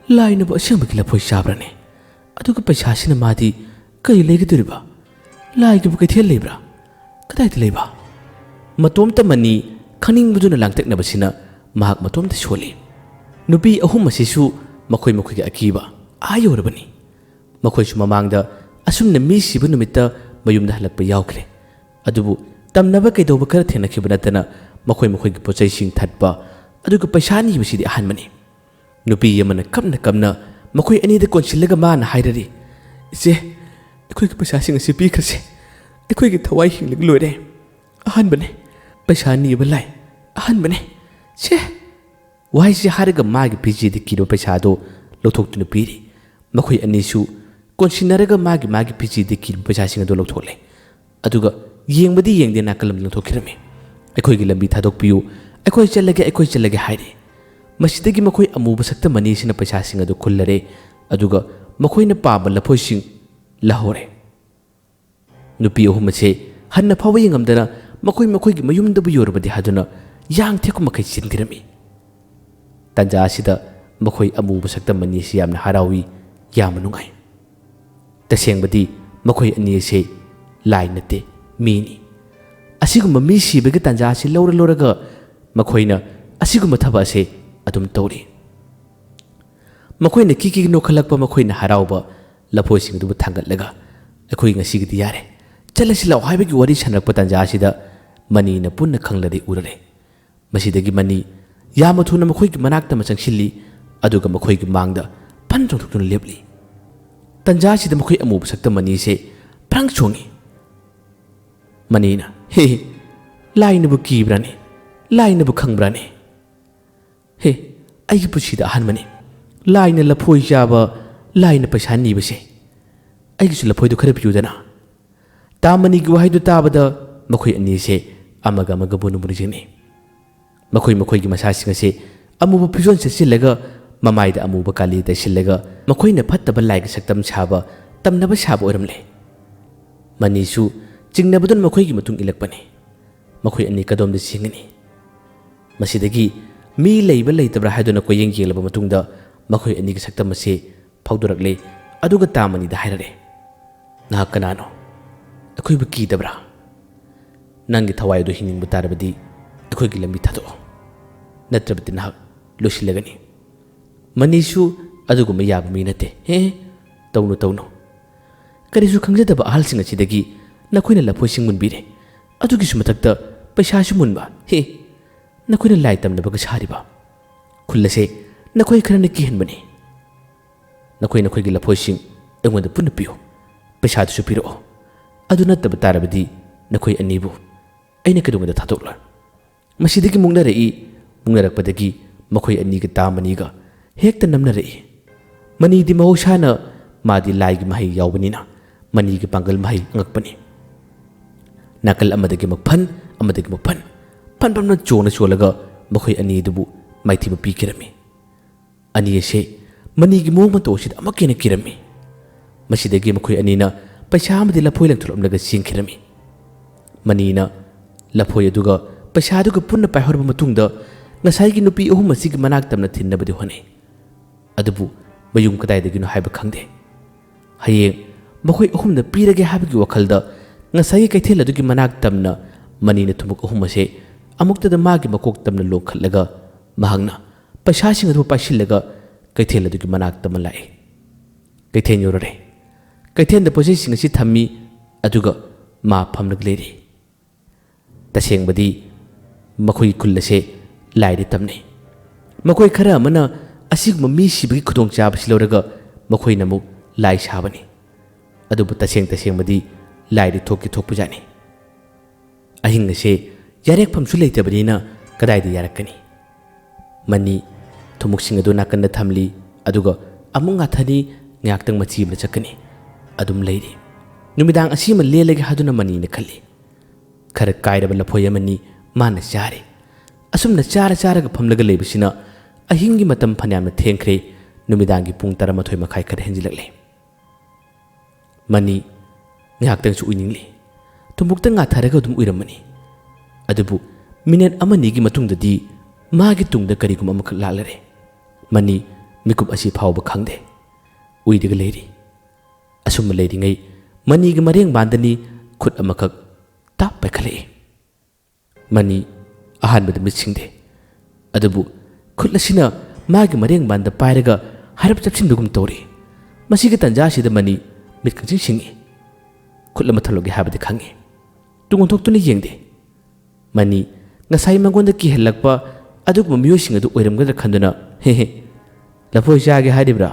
ꯂꯥꯏꯅꯕꯨ ꯑꯁꯦꯡꯕꯒꯤ ꯂꯐꯣꯏ ꯆꯥꯕ꯭ꯔꯅꯦ? ꯑꯗꯨꯒ ꯄꯩꯁꯥꯁꯤꯅ ꯃꯥꯗꯤ ꯀꯔꯤ ꯂꯩꯒꯗꯧꯔꯤꯕ? ꯂꯥꯏꯒꯤꯕꯨ ꯀꯩꯊꯦꯜ ꯂꯩꯕ꯭ꯔꯥ? ꯀꯗꯥꯏꯗ ꯂꯩꯕ? ꯃꯇꯣꯝꯇ ꯃꯅꯤ ꯈꯪꯅꯤꯡꯕꯗꯨꯅ ꯂꯥꯡꯇꯛꯅꯕꯁꯤꯅ ꯃꯍꯥꯛ ꯃꯇꯣꯝꯇ ꯁꯣꯜꯂꯤ꯫ ꯅꯨꯄꯤ ꯑꯍꯨꯝ ꯑꯁꯤꯁꯨ ꯃꯈꯣꯏ ꯃꯈꯣꯏꯒꯤ ꯑꯀꯤꯕ ꯑꯥ ꯌꯧꯔꯕꯅꯤ꯫ ꯃꯈꯣꯏꯁꯨ ꯃꯃꯥꯡꯗ ꯑꯁꯨꯝꯅ ꯃꯤ ꯁꯤꯕ ꯅꯨꯃꯤꯠꯇ ꯃꯌꯨꯝꯗ ꯍꯜꯂꯛꯄ ꯌꯥꯎꯈ꯭ꯔꯦ꯫ ꯑꯗꯨꯕꯨ ꯇꯝꯅꯕ ꯀꯩꯗꯧꯕ ꯈꯔ ꯊꯦꯡꯅꯈꯤꯕ ꯅꯠꯇꯅ ꯃꯈꯣꯏ ꯃꯈꯣꯏꯒꯤ ꯄꯣꯠꯆꯩꯁꯤꯡ ꯊꯠꯄ, ꯑꯗꯨꯒ ꯄꯩꯁꯥ ꯅꯤꯕꯁꯤꯗꯤ ꯑꯍꯥꯟꯕꯅꯤ꯫ ꯅꯨꯄꯤ ꯑꯃꯅ ꯀꯞꯅ ꯀꯞꯅ ꯃꯈꯣꯏ ꯑꯅꯤꯗ ꯀꯣꯟꯁꯤꯜꯂꯒ ꯃꯥꯅ ꯍꯥꯏꯔꯔꯤ, "ꯏꯆꯦ, ꯑꯩꯈꯣꯏꯒꯤ ꯄꯩꯁꯥꯁꯤꯡ ꯑꯁꯤ ꯄꯤꯈ꯭ꯔꯁꯦ꯫ ꯑꯩꯈꯣꯏꯒꯤ ꯊꯋꯥꯏ ꯍꯤꯡꯂꯒ ꯂꯣꯏꯔꯦ꯫ ꯑꯍꯥꯟꯕꯅꯦ꯫ ꯄꯩꯁꯥ ꯅꯤꯕ ꯂꯥꯏ꯫ ꯑꯍꯥꯟꯕꯅꯦ꯫ ꯁꯦ!" ꯋꯥꯍꯩꯁꯤ ꯍꯥꯏꯔꯒ ꯃꯥꯒꯤ ꯐꯤꯖꯦꯗ ꯀꯤꯔꯤꯕ ꯄꯩꯁꯥꯗꯨ ꯂꯧꯊꯣꯛꯇꯨꯅ ꯄꯤꯔꯤ꯫ ꯃꯈꯣꯏ ꯑꯅꯤꯁꯨ ꯀꯣꯟꯁꯤꯟꯅꯔꯒ ꯃꯥꯒꯤ ꯃꯥꯒꯤ ꯐꯤꯖꯦꯗ ꯀꯤꯔꯤꯕ ꯄꯩꯁꯥꯁꯤꯡ ꯑꯗꯨ ꯂꯧꯊꯣꯛꯂꯦ꯫ ꯑꯗꯨꯒ ꯌꯦꯡꯕꯗꯤ ꯌꯦꯡꯗꯦ, ꯅꯥꯀꯜ ꯑꯃꯗ ꯂꯪꯊꯣꯛꯈꯤꯔꯝꯃꯤ꯫ "ꯑꯩꯈꯣꯏꯒꯤ ꯂꯝꯕꯤ ꯊꯥꯗꯣꯛꯄꯤꯌꯨ, ꯑꯩꯈꯣꯏ ꯆꯠꯂꯒꯦ, ꯑꯩꯈꯣꯏ ꯆꯠꯂꯒꯦ" ꯍꯥꯏꯔꯤ꯫ ꯃꯁꯤꯗꯒꯤ ꯃꯈꯣꯏ ꯑꯃꯨꯕ ꯁꯛꯇꯝ ꯑꯅꯤꯁꯤꯅ ꯄꯩꯁꯥꯁꯤꯡ ꯑꯗꯨ ꯈꯨꯜꯂꯔꯦ꯫ ꯑꯗꯨꯒ ꯃꯈꯣꯏꯅ ꯄꯥꯝꯕ ꯂꯐꯣꯏꯁꯤꯡ ꯂꯧꯍꯧꯔꯦ꯫ ꯅꯨꯄꯤ ꯑꯍꯨꯝ ꯑꯁꯦ ꯍꯟꯅ ꯐꯥꯎꯕ ꯌꯦꯡꯉꯝꯗꯅ ꯃꯈꯣꯏ ꯃꯈꯣꯏꯒꯤ ꯃꯌꯨꯝꯗꯕꯨ ꯌꯧꯔꯕꯗꯤ ꯍꯥꯏꯗꯨꯅ ꯌꯥꯡ ꯊꯦꯛꯄ ꯃꯈꯩ ꯆꯦꯟꯈꯤꯔꯝꯃꯤ꯫ ꯇꯥꯟꯖꯥ ꯑꯁꯤꯗ ꯃꯈꯣꯏ ꯑꯃꯨꯕ ꯁꯛꯇꯝ ꯑꯅꯤ ꯑꯁꯤ ꯌꯥꯝꯅ ꯍꯔꯥꯎꯏ, ꯌꯥꯝꯅ ꯅꯨꯡꯉꯥꯏ꯫ ꯇꯁꯦꯡꯕꯗꯤ ꯃꯈꯣꯏ ꯑꯅꯤ ꯑꯁꯦ ꯂꯥꯏ ꯅꯠꯇꯦ, ꯃꯤꯅꯤ꯫ ꯑꯁꯤꯒꯨꯝꯕ ꯃꯤ ꯁꯤꯕꯒꯤ ꯇꯥꯟꯖꯥ ꯑꯁꯤ ꯂꯧꯔ ꯂꯧꯔꯒ ꯃꯈꯣꯏꯅ ꯑꯁꯤꯒꯨꯝꯕ ꯊꯕꯛ ꯑꯁꯦ ꯑꯗꯨꯝ ꯇꯧꯔꯤ꯫ ꯃꯈꯣꯏꯅ ꯀꯤ ꯀꯤ ꯅꯣꯛꯈꯠꯂꯛꯄ, ꯃꯈꯣꯏꯅ ꯍꯔꯥꯎꯕ, ꯂꯐꯣꯏꯁꯤꯡ ꯑꯗꯨꯕꯨ ꯊꯥꯡꯒꯠꯂꯒ, "ꯑꯩꯈꯣꯏ ꯉꯁꯤꯒꯤꯗꯤ ꯌꯥꯔꯦ, ꯆꯠꯂꯁꯤ ꯂꯥꯛꯑꯣ" ꯍꯥꯏꯕꯒꯤ ꯋꯥꯔꯤ ꯁꯥꯟꯅꯔꯛꯄ ꯇꯥꯟꯖꯥ ꯑꯁꯤꯗ ꯃꯅꯤꯅ ꯄꯨꯟꯅ ꯈꯪꯂꯔꯦ, ꯎꯔꯔꯦ꯫ ꯃꯁꯤꯗꯒꯤ ꯃꯅꯤ ꯌꯥꯝꯅ ꯊꯨꯅ ꯃꯈꯣꯏꯒꯤ ꯃꯅꯥꯛꯇ ꯑꯃ ꯆꯪꯁꯤꯜꯂꯤ, ꯑꯗꯨꯒ ꯃꯈꯣꯏꯒꯤ ꯃꯥꯡꯗ ꯐꯟ ꯆꯣꯡꯊꯣꯛꯇꯨꯅ ꯂꯦꯞꯂꯤ꯫ ꯇꯥꯟꯖꯥ ꯑꯁꯤꯗ ꯃꯈꯣꯏ ꯑꯃꯨꯕ ꯁꯛꯇꯝ ꯑꯅꯤꯁꯦ ꯐ꯭ꯔꯪ ꯆꯣꯡꯉꯤ꯫ ꯃꯅꯤꯅ, "ꯍꯦ, ꯂꯥꯏꯅꯕꯨ ꯀꯤꯕ꯭ꯔꯥꯅꯦ? ꯂꯥꯏꯅꯕꯨ ꯈꯪꯕ꯭ꯔꯥꯅꯦ? ꯍꯦ, ꯑꯩꯒꯤ ꯄꯨꯟꯁꯤꯗ ꯑꯍꯥꯟꯕꯅꯤ꯫ ꯂꯥꯏꯅ ꯂꯐꯣꯏ ꯆꯥꯕ, ꯂꯥꯏꯅ ꯄꯩꯁꯥ ꯅꯤꯕꯁꯦ꯫ ꯑꯩꯒꯤꯁꯨ ꯂꯐꯣꯏꯗꯨ ꯈꯔ ꯄꯤꯌꯨꯗꯅ?" ꯇꯥ ꯃꯅꯤꯒꯤ ꯋꯥꯍꯩꯗꯨ ꯇꯥꯕꯗ ꯃꯈꯣꯏ ꯑꯅꯤꯁꯦ ꯑꯃꯒ ꯑꯃꯒ ꯃꯨꯟꯅ ꯃꯨꯟꯅ ꯌꯦꯡꯅꯩ꯫ ꯃꯈꯣꯏ ꯃꯈꯣꯏꯒꯤ ꯃꯁꯥꯁꯤꯡ ꯑꯁꯦ ꯑꯃꯨꯕ ꯐꯤꯖꯣꯜ ꯁꯦꯠꯆꯤꯜꯂꯒ, ꯃꯃꯥꯏꯗ ꯑꯃꯨꯕ ꯀꯥꯂꯤ ꯇꯩꯁꯤꯜꯂꯒ, ꯃꯈꯣꯏꯅ ꯐꯠꯇꯕ ꯂꯥꯏꯒꯤ ꯁꯛꯇꯝ ꯁꯥꯕ, ꯇꯝꯅꯕ ꯁꯥꯕ ꯑꯣꯏꯔꯝꯂꯦ꯫ ꯃꯅꯤꯁꯨ ꯆꯤꯡꯅꯕꯗꯨꯅ ꯃꯈꯣꯏꯒꯤ ꯃꯇꯨꯡ ꯏꯜꯂꯛꯄꯅꯤ꯫ ꯃꯈꯣꯏ ꯑꯅꯤ ꯀꯗꯣꯝꯗ ꯆꯦꯟꯒꯅꯤ? ꯃꯁꯤꯗꯒꯤ ꯃꯤ ꯂꯩꯕ ꯂꯩꯇꯕ꯭ꯔꯥ ꯍꯥꯏꯗꯨꯅ ꯀꯣꯏꯌꯦꯡ ꯌꯦꯡꯂꯕ ꯃꯇꯨꯡꯗ ꯃꯈꯣꯏ ꯑꯅꯤꯒꯤ ꯁꯛꯇꯝ ꯑꯁꯦ ꯐꯥꯎꯗꯣꯔꯛꯂꯦ꯫ ꯑꯗꯨꯒ ꯇꯥ ꯃꯅꯤꯗ ꯍꯥꯏꯔꯛꯑꯦ, "ꯅꯍꯥꯛ ꯀꯅꯥꯅꯣ? ꯑꯩꯈꯣꯏꯕꯨ ꯀꯤꯗꯕ꯭ꯔꯥ? ꯅꯪꯒꯤ ꯊꯋꯥꯏ ꯑꯗꯨ ꯍꯤꯡꯅꯤꯡꯕ ꯇꯥꯔꯕꯗꯤ ꯑꯩꯈꯣꯏꯒꯤ ꯂꯝꯕꯤ ꯊꯥꯗꯣꯛꯑꯣ, ꯅꯠꯇ꯭ꯔꯕꯗꯤ ꯅꯍꯥꯛ ꯂꯣꯏꯁꯤꯜꯂꯒꯅꯤ꯫" ꯃꯅꯤꯁꯨ ꯑꯗꯨꯒꯨꯝꯕ ꯌꯥꯕ ꯃꯤ ꯅꯠꯇꯦ꯫ "ꯍꯦ, ꯇꯧꯅꯨ, ꯇꯧꯅꯨ꯫ ꯀꯔꯤꯁꯨ ꯈꯪꯖꯗꯕ ꯑꯍꯜꯁꯤꯡ ꯑꯁꯤꯗꯒꯤ ꯅꯈꯣꯏꯅ ꯂꯐꯣꯏꯁꯤꯡ ꯃꯨꯟꯕꯤꯔꯦ, ꯑꯗꯨꯒꯤꯁꯨ ꯃꯊꯛꯇ ꯄꯩꯁꯥꯁꯨ ꯃꯨꯟꯕ꯫ ꯍꯦ, ꯅꯈꯣꯏꯅ ꯂꯥꯏ ꯇꯝꯅꯕꯒ ꯁꯥꯔꯤꯕ? ꯈꯨꯜ ꯑꯁꯦ ꯅꯈꯣꯏ ꯈꯔꯅ ꯀꯤꯍꯟꯕꯅꯤ꯫ ꯅꯈꯣꯏ ꯅꯈꯣꯏꯒꯤ ꯂꯐꯣꯏꯁꯤꯡ ꯑꯩꯉꯣꯟꯗ ꯄꯨꯟꯅ ꯄꯤꯌꯨ, ꯄꯩꯁꯥꯗꯨꯁꯨ ꯄꯤꯔꯛꯑꯣ꯫ ꯑꯗꯨ ꯅꯠꯇꯕ ꯇꯥꯔꯕꯗꯤ ꯅꯈꯣꯏ ꯑꯅꯤꯕꯨ ꯑꯩꯅ ꯀꯩꯗꯧꯉꯩꯗ ꯊꯥꯗꯣꯛꯂꯣꯏ꯫" ꯃꯁꯤꯗꯒꯤ ꯃꯨꯛꯅꯔꯛꯏ꯫ ꯃꯨꯛꯅꯔꯛꯄꯗꯒꯤ ꯃꯈꯣꯏ ꯑꯅꯤꯒ ꯇꯥ ꯃꯅꯤꯒ ꯍꯦꯛꯇ ꯅꯝꯅꯔꯛꯏ꯫ ꯃꯅꯤꯗꯤ ꯃꯍꯧꯁꯥꯅ ꯃꯥꯗꯤ ꯂꯥꯏꯒꯤ ꯃꯍꯩ ꯌꯥꯎꯕꯅꯤꯅ ꯃꯅꯤꯒꯤ ꯄꯥꯡꯒꯜ ꯃꯍꯩ ꯑꯉꯛꯄꯅꯤ꯫ ꯅꯥꯀꯜ ꯑꯃꯗꯒꯤ ꯑꯃꯨꯛ ꯐꯟ, ꯑꯃꯗꯒꯤ ꯑꯃꯨꯛ ꯐꯟ, ꯐꯟ ꯐꯟꯅ ꯆꯣꯡꯅ ꯆꯣꯜꯂꯒ ꯃꯈꯣꯏ ꯑꯅꯤ ꯑꯗꯨꯕꯨ ꯃꯥꯏꯊꯤꯕ ꯄꯤꯈꯤꯔꯝꯃꯤ꯫ ꯑꯅꯤ ꯑꯁꯦ ꯃꯅꯤꯒꯤ ꯃꯑꯣꯡ ꯃꯇꯧ ꯑꯁꯤꯗ ꯑꯃꯨꯛꯀ ꯍꯦꯟꯅ ꯀꯤꯔꯝꯃꯤ꯫ ꯃꯁꯤꯗꯒꯤ ꯃꯈꯣꯏ ꯑꯅꯤꯅ ꯄꯩꯁꯥ ꯑꯃꯗꯤ ꯂꯐꯣꯏ ꯂꯪꯊꯣꯛꯂꯝꯂꯒ ꯆꯦꯟꯈꯤꯔꯝꯃꯤ꯫ ꯃꯅꯤꯅ ꯂꯐꯣꯏ ꯑꯗꯨꯒ ꯄꯩꯁꯥꯗꯨꯒ ꯄꯨꯟꯅ ꯄꯥꯏꯍꯧꯔꯕ ꯃꯇꯨꯡꯗ ꯉꯁꯥꯏꯒꯤ ꯅꯨꯄꯤ ꯑꯍꯨꯝ ꯑꯁꯤꯒꯤ ꯃꯅꯥꯛ ꯇꯝꯅ ꯊꯤꯟꯅꯕꯗꯤ ꯍꯣꯠꯅꯩ꯫ ꯑꯗꯨꯕꯨ ꯃꯌꯨꯝ ꯀꯗꯥꯏꯗꯒꯤꯅꯣ ꯍꯥꯏꯕ ꯈꯪꯗꯦ꯫ ꯍꯌꯦꯡ ꯃꯈꯣꯏ ꯑꯍꯨꯝꯗ ꯄꯤꯔꯒꯦ ꯍꯥꯏꯕꯒꯤ ꯋꯥꯈꯜꯗ ꯉꯁꯥꯏꯒꯤ ꯀꯩꯊꯦꯜ ꯑꯗꯨꯒꯤ ꯃꯅꯥꯛ ꯇꯝꯅ ꯃꯅꯤꯅ ꯊꯨꯝꯃꯣꯛ ꯑꯍꯨꯝ ꯑꯁꯦ ꯑꯃꯨꯛꯇꯗ ꯃꯥꯒꯤ ꯃꯀꯣꯛ ꯇꯝꯅ ꯂꯣꯡꯈꯠꯂꯒ ꯃꯍꯥꯛꯅ ꯄꯩꯁꯥꯁꯤꯡ ꯑꯗꯨ ꯄꯥꯏꯁꯤꯜꯂꯒ ꯀꯩꯊꯦꯜ ꯑꯗꯨꯒꯤ ꯃꯅꯥꯛ ꯇꯝꯅ ꯂꯥꯛꯏ꯫ ꯀꯩꯊꯦꯜ ꯌꯧꯔꯔꯦ꯫ ꯀꯩꯊꯦꯜꯗ ꯄꯣꯠꯆꯩꯁꯤꯡ ꯑꯁꯤ ꯊꯝꯃꯤ, ꯑꯗꯨꯒ ꯃꯥ ꯐꯝꯂꯒ ꯂꯩꯔꯤ꯫ ꯇꯁꯦꯡꯕꯗꯤ ꯃꯈꯣꯏꯒꯤ ꯈꯨꯜ ꯑꯁꯦ ꯂꯥꯏꯗ ꯇꯝꯅꯩ꯫ ꯃꯈꯣꯏ ꯈꯔ ꯑꯃꯅ ꯑꯁꯤꯒꯨꯝꯕ ꯃꯤ ꯁꯤꯕꯒꯤ ꯈꯨꯗꯣꯡꯆꯥꯕꯁꯤ ꯂꯧꯔꯒ ꯃꯈꯣꯏꯅ ꯑꯃꯨꯛ ꯂꯥꯏ ꯁꯥꯕꯅꯤ꯫ ꯑꯗꯨꯕꯨ ꯇꯁꯦꯡ ꯇꯁꯦꯡꯕꯗꯤ ꯂꯥꯏꯗꯤ ꯊꯣꯛꯇꯤ ꯊꯣꯛꯄꯖꯥꯠꯅꯤ꯫ ꯑꯍꯤꯡ ꯑꯁꯦ ꯌꯥꯔꯦꯛꯐꯝꯁꯨ ꯂꯩꯇꯕꯅꯤꯅ ꯀꯗꯥꯏꯗ ꯌꯥꯔꯛꯀꯅꯤ? ꯃꯅꯤ ꯊꯨꯝꯃꯣꯛꯁꯤꯡ ꯑꯗꯨ ꯅꯥꯀꯟꯗ ꯊꯝꯂꯤ, ꯑꯗꯨꯒ ꯑꯃꯨꯛ ꯉꯥꯊꯅꯤ, ꯉꯥꯏꯍꯥꯛꯇꯪ ꯃꯆꯤ ꯑꯃꯗ ꯆꯠꯀꯅꯤ, ꯑꯗꯨꯝ ꯂꯩꯔꯤ꯫ ꯅꯨꯃꯤꯗꯥꯡ ꯑꯁꯤꯃ ꯂꯦꯜꯂꯒꯦ ꯍꯥꯏꯗꯨꯅ ꯃꯅꯤꯅ ꯈꯜꯂꯤ꯫ ꯈꯔ ꯀꯥꯏꯔꯕ ꯂꯐꯣꯏ ꯑꯃꯅꯤ ꯃꯥꯅ ꯆꯥꯔꯦ꯫ ꯑꯁꯨꯝꯅ ꯆꯥꯔ ꯆꯥꯔꯒ ꯐꯝꯂꯒ ꯂꯩꯕꯁꯤꯅ ꯑꯍꯤꯡꯒꯤ ꯃꯇꯝ ꯐꯅꯌꯥꯝꯅ ꯊꯦꯡꯈ꯭ꯔꯦ꯫ ꯅꯨꯃꯤꯗꯥꯡꯒꯤ ꯄꯨꯡ ꯇꯔꯥꯃꯥꯊꯣꯏ ꯃꯈꯥꯏ ꯈꯔ ꯍꯦꯟꯖꯤꯜꯂꯛꯂꯦ꯫ ꯃꯅꯤ ꯉꯥꯏꯍꯥꯛꯇꯪꯁꯨ ꯎꯏꯅꯤꯡꯂꯤ꯫ ꯊꯨꯝꯃꯣꯛꯇ ꯉꯥꯊꯔꯒ ꯑꯗꯨꯝ ꯎꯏꯔꯝꯃꯅꯤ꯫ ꯑꯗꯨꯕꯨ ꯃꯤꯅꯠ ꯑꯃꯅꯤꯒꯤ ꯃꯇꯨꯡꯗꯗꯤ ꯃꯥꯒꯤ ꯇꯨꯡꯗ ꯀꯔꯤꯒꯨꯝꯕ ꯑꯃꯈꯛ ꯂꯥꯛꯂꯔꯦ꯫ ꯃꯅꯤ ꯃꯤꯀꯨꯞ ꯑꯁꯤ ꯐꯥꯎꯕ ꯈꯪꯗꯦ꯫ ꯎꯏꯔꯒ ꯂꯩꯔꯤ꯫ ꯑꯁꯨꯝꯅ ꯂꯩꯔꯤꯉꯩ ꯃꯅꯤꯒꯤ ꯃꯔꯦꯡꯕꯥꯟꯗꯅꯤ ꯈꯨꯠ ꯑꯃꯈꯛ ꯇꯥꯞ ꯄꯥꯏꯈꯠꯂꯛꯏ꯫ ꯃꯅꯤ ꯑꯍꯥꯟꯕꯗ ꯃꯤꯠ ꯁꯤꯡꯗꯦ꯫ ꯑꯗꯨꯕꯨ ꯈꯨꯠ ꯑꯁꯤꯅ ꯃꯥꯒꯤ ꯃꯔꯦꯡꯕꯥꯟꯗ ꯄꯥꯏꯔꯒ ꯍꯥꯏꯔꯞ ꯆꯞꯁꯤꯟꯕꯒꯨꯝ ꯇꯧꯔꯤ꯫ ꯃꯁꯤꯒꯤ ꯇꯥꯟꯖꯥ ꯑꯁꯤꯗ ꯃꯅꯤ ꯃꯤꯠ ꯈꯪꯁꯤꯡ ꯁꯤꯡꯏ꯫ ꯈꯨꯠ ꯑꯃ ꯊꯝꯂꯒꯦ ꯍꯥꯏꯕꯗꯤ ꯈꯪꯏ꯫ ꯇꯨꯡ ꯑꯣꯟꯊꯣꯛꯇꯨꯅ ꯌꯦꯡꯗꯦ꯫ ꯃꯅꯤ ꯉꯁꯥꯏ ꯃꯉꯣꯟꯗ ꯀꯤꯍꯜꯂꯛꯄ ꯑꯗꯨꯒꯨꯝꯕ ꯃꯤꯑꯣꯏꯁꯤꯡ ꯑꯗꯨ ꯑꯣꯏꯔꯝꯒꯗ꯭ꯔꯥ ꯈꯟꯗꯨꯅ, "ꯍꯦ ꯍꯦ, ꯂꯐꯣꯏ ꯆꯥꯒꯦ ꯍꯥꯏꯔꯤꯕ꯭ꯔꯥ?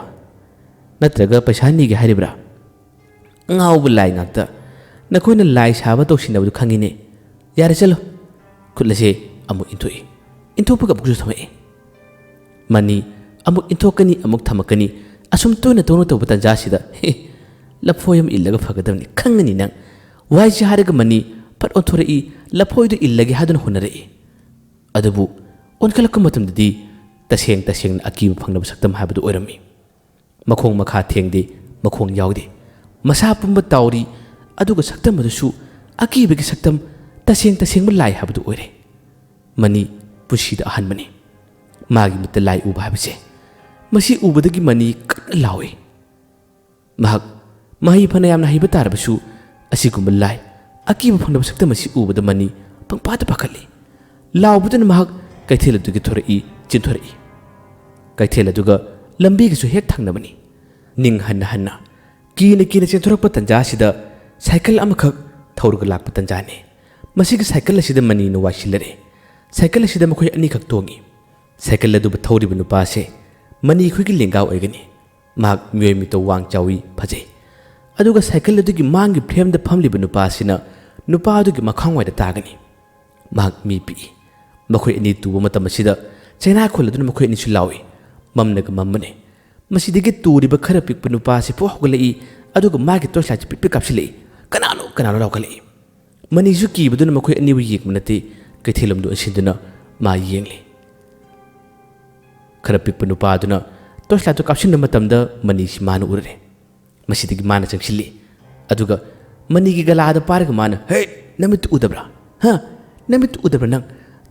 ꯅꯠꯇ꯭ꯔꯒ ꯄꯩꯁꯥ ꯅꯤꯒꯦ ꯍꯥꯏꯔꯤꯕ꯭ꯔꯥ? ꯑꯉꯥꯎꯕ ꯂꯥꯏ ꯉꯥꯛꯇ꯫ ꯅꯈꯣꯏꯅ ꯂꯥꯏ ꯁꯥꯕ ꯇꯧꯁꯤꯟꯅꯕꯗꯨ ꯈꯪꯉꯤꯅꯦ꯫ ꯌꯥꯔꯦ, ꯆꯠꯂꯣ꯫" ꯈꯨꯠ ꯑꯁꯦ ꯑꯃꯨꯛ ꯏꯟꯊꯣꯛꯏ꯫ ꯏꯟꯊꯣꯛꯄꯒ ꯑꯃꯨꯛꯁꯨ ꯊꯝꯃꯛꯏ꯫ ꯃꯅꯤ ꯑꯃꯨꯛ ꯏꯟꯊꯣꯛꯀꯅꯤ, ꯑꯃꯨꯛ ꯊꯝꯃꯛꯀꯅꯤ꯫ ꯑꯁꯨꯝ ꯇꯣꯏꯅ ꯇꯣꯏꯅ ꯇꯧꯕ ꯇꯥꯟꯖꯥ ꯑꯁꯤꯗ, "ꯍꯦ, ꯂꯐꯣꯏ ꯑꯃ ꯏꯜꯂꯒ ꯐꯒꯗꯕꯅꯤ, ꯈꯪꯒꯅꯤ ꯅꯪ꯫ ꯋꯥꯏꯁꯦ" ꯍꯥꯏꯔꯒ ꯃꯅꯤ ꯐꯠ ꯑꯣꯟꯊꯣꯔꯛꯏ, ꯂꯐꯣꯏꯗꯨ ꯏꯜꯂꯒꯦ ꯍꯥꯏꯗꯨꯅ ꯍꯣꯠꯅꯔꯛꯏ꯫ ꯑꯗꯨꯕꯨ ꯑꯣꯟꯈꯠꯂꯛꯄ ꯃꯇꯝꯗꯗꯤ ꯇꯁꯦꯡ ꯇꯁꯦꯡꯅ ꯑꯀꯤꯕ ꯐꯪꯅꯕ ꯁꯛꯇꯝ ꯍꯥꯏꯕꯗꯨ ꯑꯣꯏꯔꯝꯃꯤ꯫ ꯃꯈꯣꯡ ꯃꯈꯥ ꯊꯦꯡꯗꯦ, ꯃꯈꯣꯡ ꯌꯥꯎꯗꯦ꯫ ꯃꯁꯥ ꯄꯨꯝꯕ ꯇꯥꯎꯔꯤ, ꯑꯗꯨꯒ ꯁꯛꯇꯝ ꯑꯗꯨꯁꯨ ꯑꯀꯤꯕꯒꯤ ꯁꯛꯇꯝ, ꯇꯁꯦꯡ ꯇꯁꯦꯡꯕ ꯂꯥꯏ ꯍꯥꯏꯕꯗꯨ ꯑꯣꯏꯔꯦ꯫ ꯃꯅꯤ ꯄꯨꯟꯁꯤꯗ ꯑꯍꯥꯟꯕꯅꯤ꯫ ꯃꯥꯒꯤ ꯃꯤꯠꯇ ꯂꯥꯏ ꯎꯕ ꯍꯥꯏꯕꯁꯦ꯫ ꯃꯁꯤ ꯎꯕꯗꯒꯤ ꯃꯅꯤ ꯀꯟꯅ ꯂꯥꯎꯏ꯫ ꯃꯍꯥꯛ ꯃꯍꯩ ꯐꯅ ꯌꯥꯝꯅ ꯍꯩꯕ ꯇꯥꯔꯕꯁꯨ, ꯑꯁꯤꯒꯨꯝꯕ ꯂꯥꯏ ꯑꯀꯤꯕ ꯐꯪꯗꯕ ꯁꯛꯇꯝ ꯑꯁꯤ ꯎꯕꯗ ꯃꯅꯤ ꯄꯪꯄꯥꯗ ꯄꯥꯈꯠꯂꯤ꯫ ꯂꯥꯎꯕꯗꯨꯅ ꯃꯍꯥꯛ ꯀꯩꯊꯦꯜ ꯑꯗꯨꯒꯤ ꯊꯣꯔꯛꯏ, ꯆꯦꯟꯊꯣꯔꯛꯏ꯫ ꯀꯩꯊꯦꯜ ꯑꯗꯨꯒ ꯂꯝꯕꯤꯒꯁꯨ ꯍꯦꯛ ꯊꯪꯅꯕꯅꯤ꯫ ꯅꯤꯡ ꯍꯟꯅ ꯍꯟꯅ, ꯀꯤꯅ ꯀꯤꯅ ꯆꯦꯟꯊꯣꯔꯛꯄ ꯇꯟꯖꯥ ꯑꯁꯤꯗ ꯁꯥꯏꯀꯜ ꯑꯃꯈꯛ ꯊꯧꯔꯒ ꯂꯥꯛꯄ ꯇꯟꯖꯥꯅꯤ꯫ ꯃꯁꯤꯒꯤ ꯁꯥꯏꯀꯜ ꯑꯁꯤꯗ ꯃꯅꯤꯅ ꯋꯥꯏꯁꯤꯜꯂꯔꯦ꯫ ꯁꯥꯏꯀꯜ ꯑꯁꯤꯗ ꯃꯈꯣꯏ ꯑꯅꯤꯈꯛ ꯇꯣꯡꯏ꯫ ꯁꯥꯏꯀꯜ ꯑꯗꯨꯕꯨ ꯊꯧꯔꯤꯕ ꯅꯨꯄꯥ ꯑꯁꯦ ꯃꯅꯤ ꯑꯩꯈꯣꯏꯒꯤ ꯂꯦꯡꯒꯥ ꯑꯣꯏꯒꯅꯤ꯫ ꯃꯍꯥꯛ ꯃꯤꯑꯣꯏ ꯃꯤꯇꯧ ꯋꯥꯡ ꯆꯥꯎꯏ, ꯐꯖꯩ꯫ ꯑꯗꯨꯒ ꯁꯥꯏꯀꯜ ꯑꯗꯨꯒꯤ ꯃꯥꯡꯒꯤ ꯐ꯭ꯔꯦꯝꯗ ꯐꯝꯂꯤꯕ ꯅꯨꯄꯥ ꯑꯁꯤꯅ ꯅꯨꯄꯥ ꯑꯗꯨꯒꯤ ꯃꯈꯥꯡꯋꯥꯏꯗ ꯇꯥꯒꯅꯤ꯫ ꯃꯍꯥꯛ ꯃꯤ ꯄꯤꯛꯏ꯫ ꯃꯈꯣꯏ ꯑꯅꯤ ꯇꯨꯕ ꯃꯇꯝ ꯑꯁꯤꯗ ꯆꯩꯅꯥ ꯈꯣꯜꯂꯗꯨꯅ ꯃꯈꯣꯏ ꯑꯅꯤꯁꯨ ꯂꯥꯎꯏ꯫ ꯃꯝꯅꯒ ꯃꯝꯕꯅꯦ꯫ ꯃꯁꯤꯗꯒꯤ ꯇꯨꯔꯤꯕ ꯈꯔ ꯄꯤꯛꯄ ꯅꯨꯄꯥ ꯑꯁꯤ ꯄꯣꯛ ꯍꯧꯒꯠꯂꯛꯏ, ꯑꯗꯨꯒ ꯃꯥꯒꯤ ꯇꯣꯔꯆ ꯂꯥꯏꯠꯁꯤ ꯄꯤꯠ ꯄꯤꯠ ꯀꯥꯞꯁꯤꯜꯂꯛꯏ꯫ "ꯀꯅꯥꯅꯣ? ꯀꯅꯥꯅꯣ?" ꯂꯥꯎꯈꯠꯂꯛꯏ꯫ ꯃꯅꯤꯁꯨ ꯀꯤꯕꯗꯨꯅ ꯃꯈꯣꯏ ꯑꯅꯤꯕꯨ ꯌꯦꯡꯕ ꯅꯠꯇꯦ, ꯀꯩꯊꯦꯜꯂꯣꯝꯗ ꯑꯣꯟꯁꯤꯟꯗꯨꯅ ꯃꯥ ꯌꯦꯡꯂꯤ꯫ ꯈꯔ ꯄꯤꯛꯄ ꯅꯨꯄꯥꯗꯨꯅ ꯇꯣꯔꯆ ꯂꯥꯏꯠꯇꯨ ꯀꯥꯞꯁꯤꯟꯕ ꯃꯇꯝꯗ ꯃꯅꯤꯁꯤ ꯃꯥꯅ ꯎꯔꯔꯦ꯫ ꯃꯁꯤꯗꯒꯤ ꯃꯥꯅ ꯆꯪꯁꯤꯜꯂꯤ꯫ ꯑꯗꯨꯒ ꯃꯅꯤꯒꯤ ꯒꯂꯥꯗ ꯄꯥꯏꯔꯒ ꯃꯥꯅ, "ꯍꯦ, ꯅꯃꯤꯠꯇꯨ ꯎꯗꯕ꯭ꯔꯥ? ꯍꯥ? ꯅꯃꯤꯠꯇꯨ ꯎꯗꯕ꯭ꯔꯥ ꯅꯪ?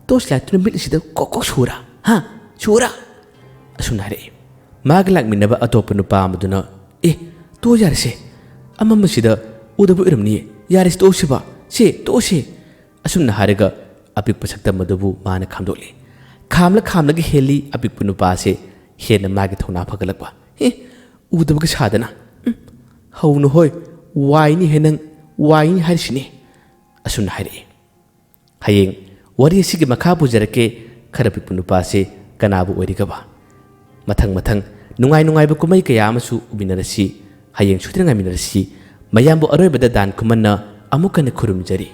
ꯇꯣꯔꯆ ꯂꯥꯏꯠꯇꯨꯅ ꯃꯤꯠ ꯑꯁꯤꯗ ꯀꯣꯛ ꯀꯣꯛ ꯁꯨꯔꯥ? ꯍꯥ? ꯁꯨꯔꯥ?" ꯑꯁꯨꯝꯅ ꯍꯥꯏꯔꯛꯏ꯫ ꯃꯥꯒ ꯂꯥꯛꯃꯤꯟꯅꯕ ꯑꯇꯣꯞꯄ ꯅꯨꯄꯥ ꯑꯃꯗꯨꯅ, "ꯑꯦ, ꯇꯣꯛꯑꯣ ꯌꯥꯔꯦꯁꯦ, ꯑꯃꯝꯕꯁꯤꯗ ꯎꯗꯕ ꯑꯣꯏꯔꯝꯅꯤꯌꯦ, ꯌꯥꯔꯦꯁꯦ, ꯇꯣꯛꯑꯣꯁꯦꯕ, ꯁꯦ ꯇꯣꯛꯑꯣꯁꯦ"꯫ ꯑꯁꯨꯝꯅ ꯍꯥꯏꯔꯒ ꯑꯄꯤꯛꯄ ꯁꯛꯇꯝ ꯑꯗꯨꯕꯨ ꯃꯥꯅ ꯈꯥꯝꯗꯣꯛꯂꯤ꯫ ꯈꯥꯝꯂ ꯈꯥꯝꯂꯒ ꯍꯦꯜꯂꯤ ꯑꯄꯤꯛꯄ ꯅꯨꯄꯥꯁꯦ ꯍꯦꯟꯅ ꯃꯥꯒꯤ ꯊꯧꯅꯥ ꯐꯒꯠꯂꯛꯄ꯫ "ꯑꯦ, ꯎꯗꯕꯒ ꯁꯥꯗꯅ, ꯎꯝ, ꯍꯧꯅ ꯍꯣꯏ, ꯋꯥꯏꯅꯤ ꯍꯦ ꯅꯪ, ꯋꯥꯏꯅꯤ ꯍꯥꯏꯔꯤꯁꯤꯅꯤ"꯫ ꯑꯁꯨꯝꯅ ꯍꯥꯏꯔꯛꯏ꯫ ꯍꯌꯦꯡ ꯋꯥꯔꯤ ꯑꯁꯤꯒꯤ ꯃꯈꯥ ꯄꯨꯖꯔꯛꯀꯦ꯫ ꯈꯔ ꯄꯤꯛꯄ ꯅꯨꯄꯥꯁꯤ ꯀꯅꯥꯕꯨ ꯑꯣꯏꯔꯤꯒꯕ? ꯃꯊꯪ ꯃꯊꯪ ꯅꯨꯡꯉꯥꯏ ꯅꯨꯡꯉꯥꯏꯕ ꯀꯨꯝꯍꯩ ꯀꯌꯥ ꯑꯃꯁꯨ ꯎꯃꯤꯟꯅꯔꯁꯤ꯫ ꯍꯌꯦꯡ ꯁꯣꯏꯗꯅ ꯉꯥꯏꯃꯤꯟꯅꯔꯁꯤ꯫ ꯃꯌꯥꯝꯕꯨ ꯑꯔꯣꯏꯕꯗ ꯗꯥꯟ ꯈꯨꯃꯟꯅ ꯑꯃꯨꯛ ꯍꯟꯅ ꯈꯨꯔꯨꯝꯖꯔꯤ꯫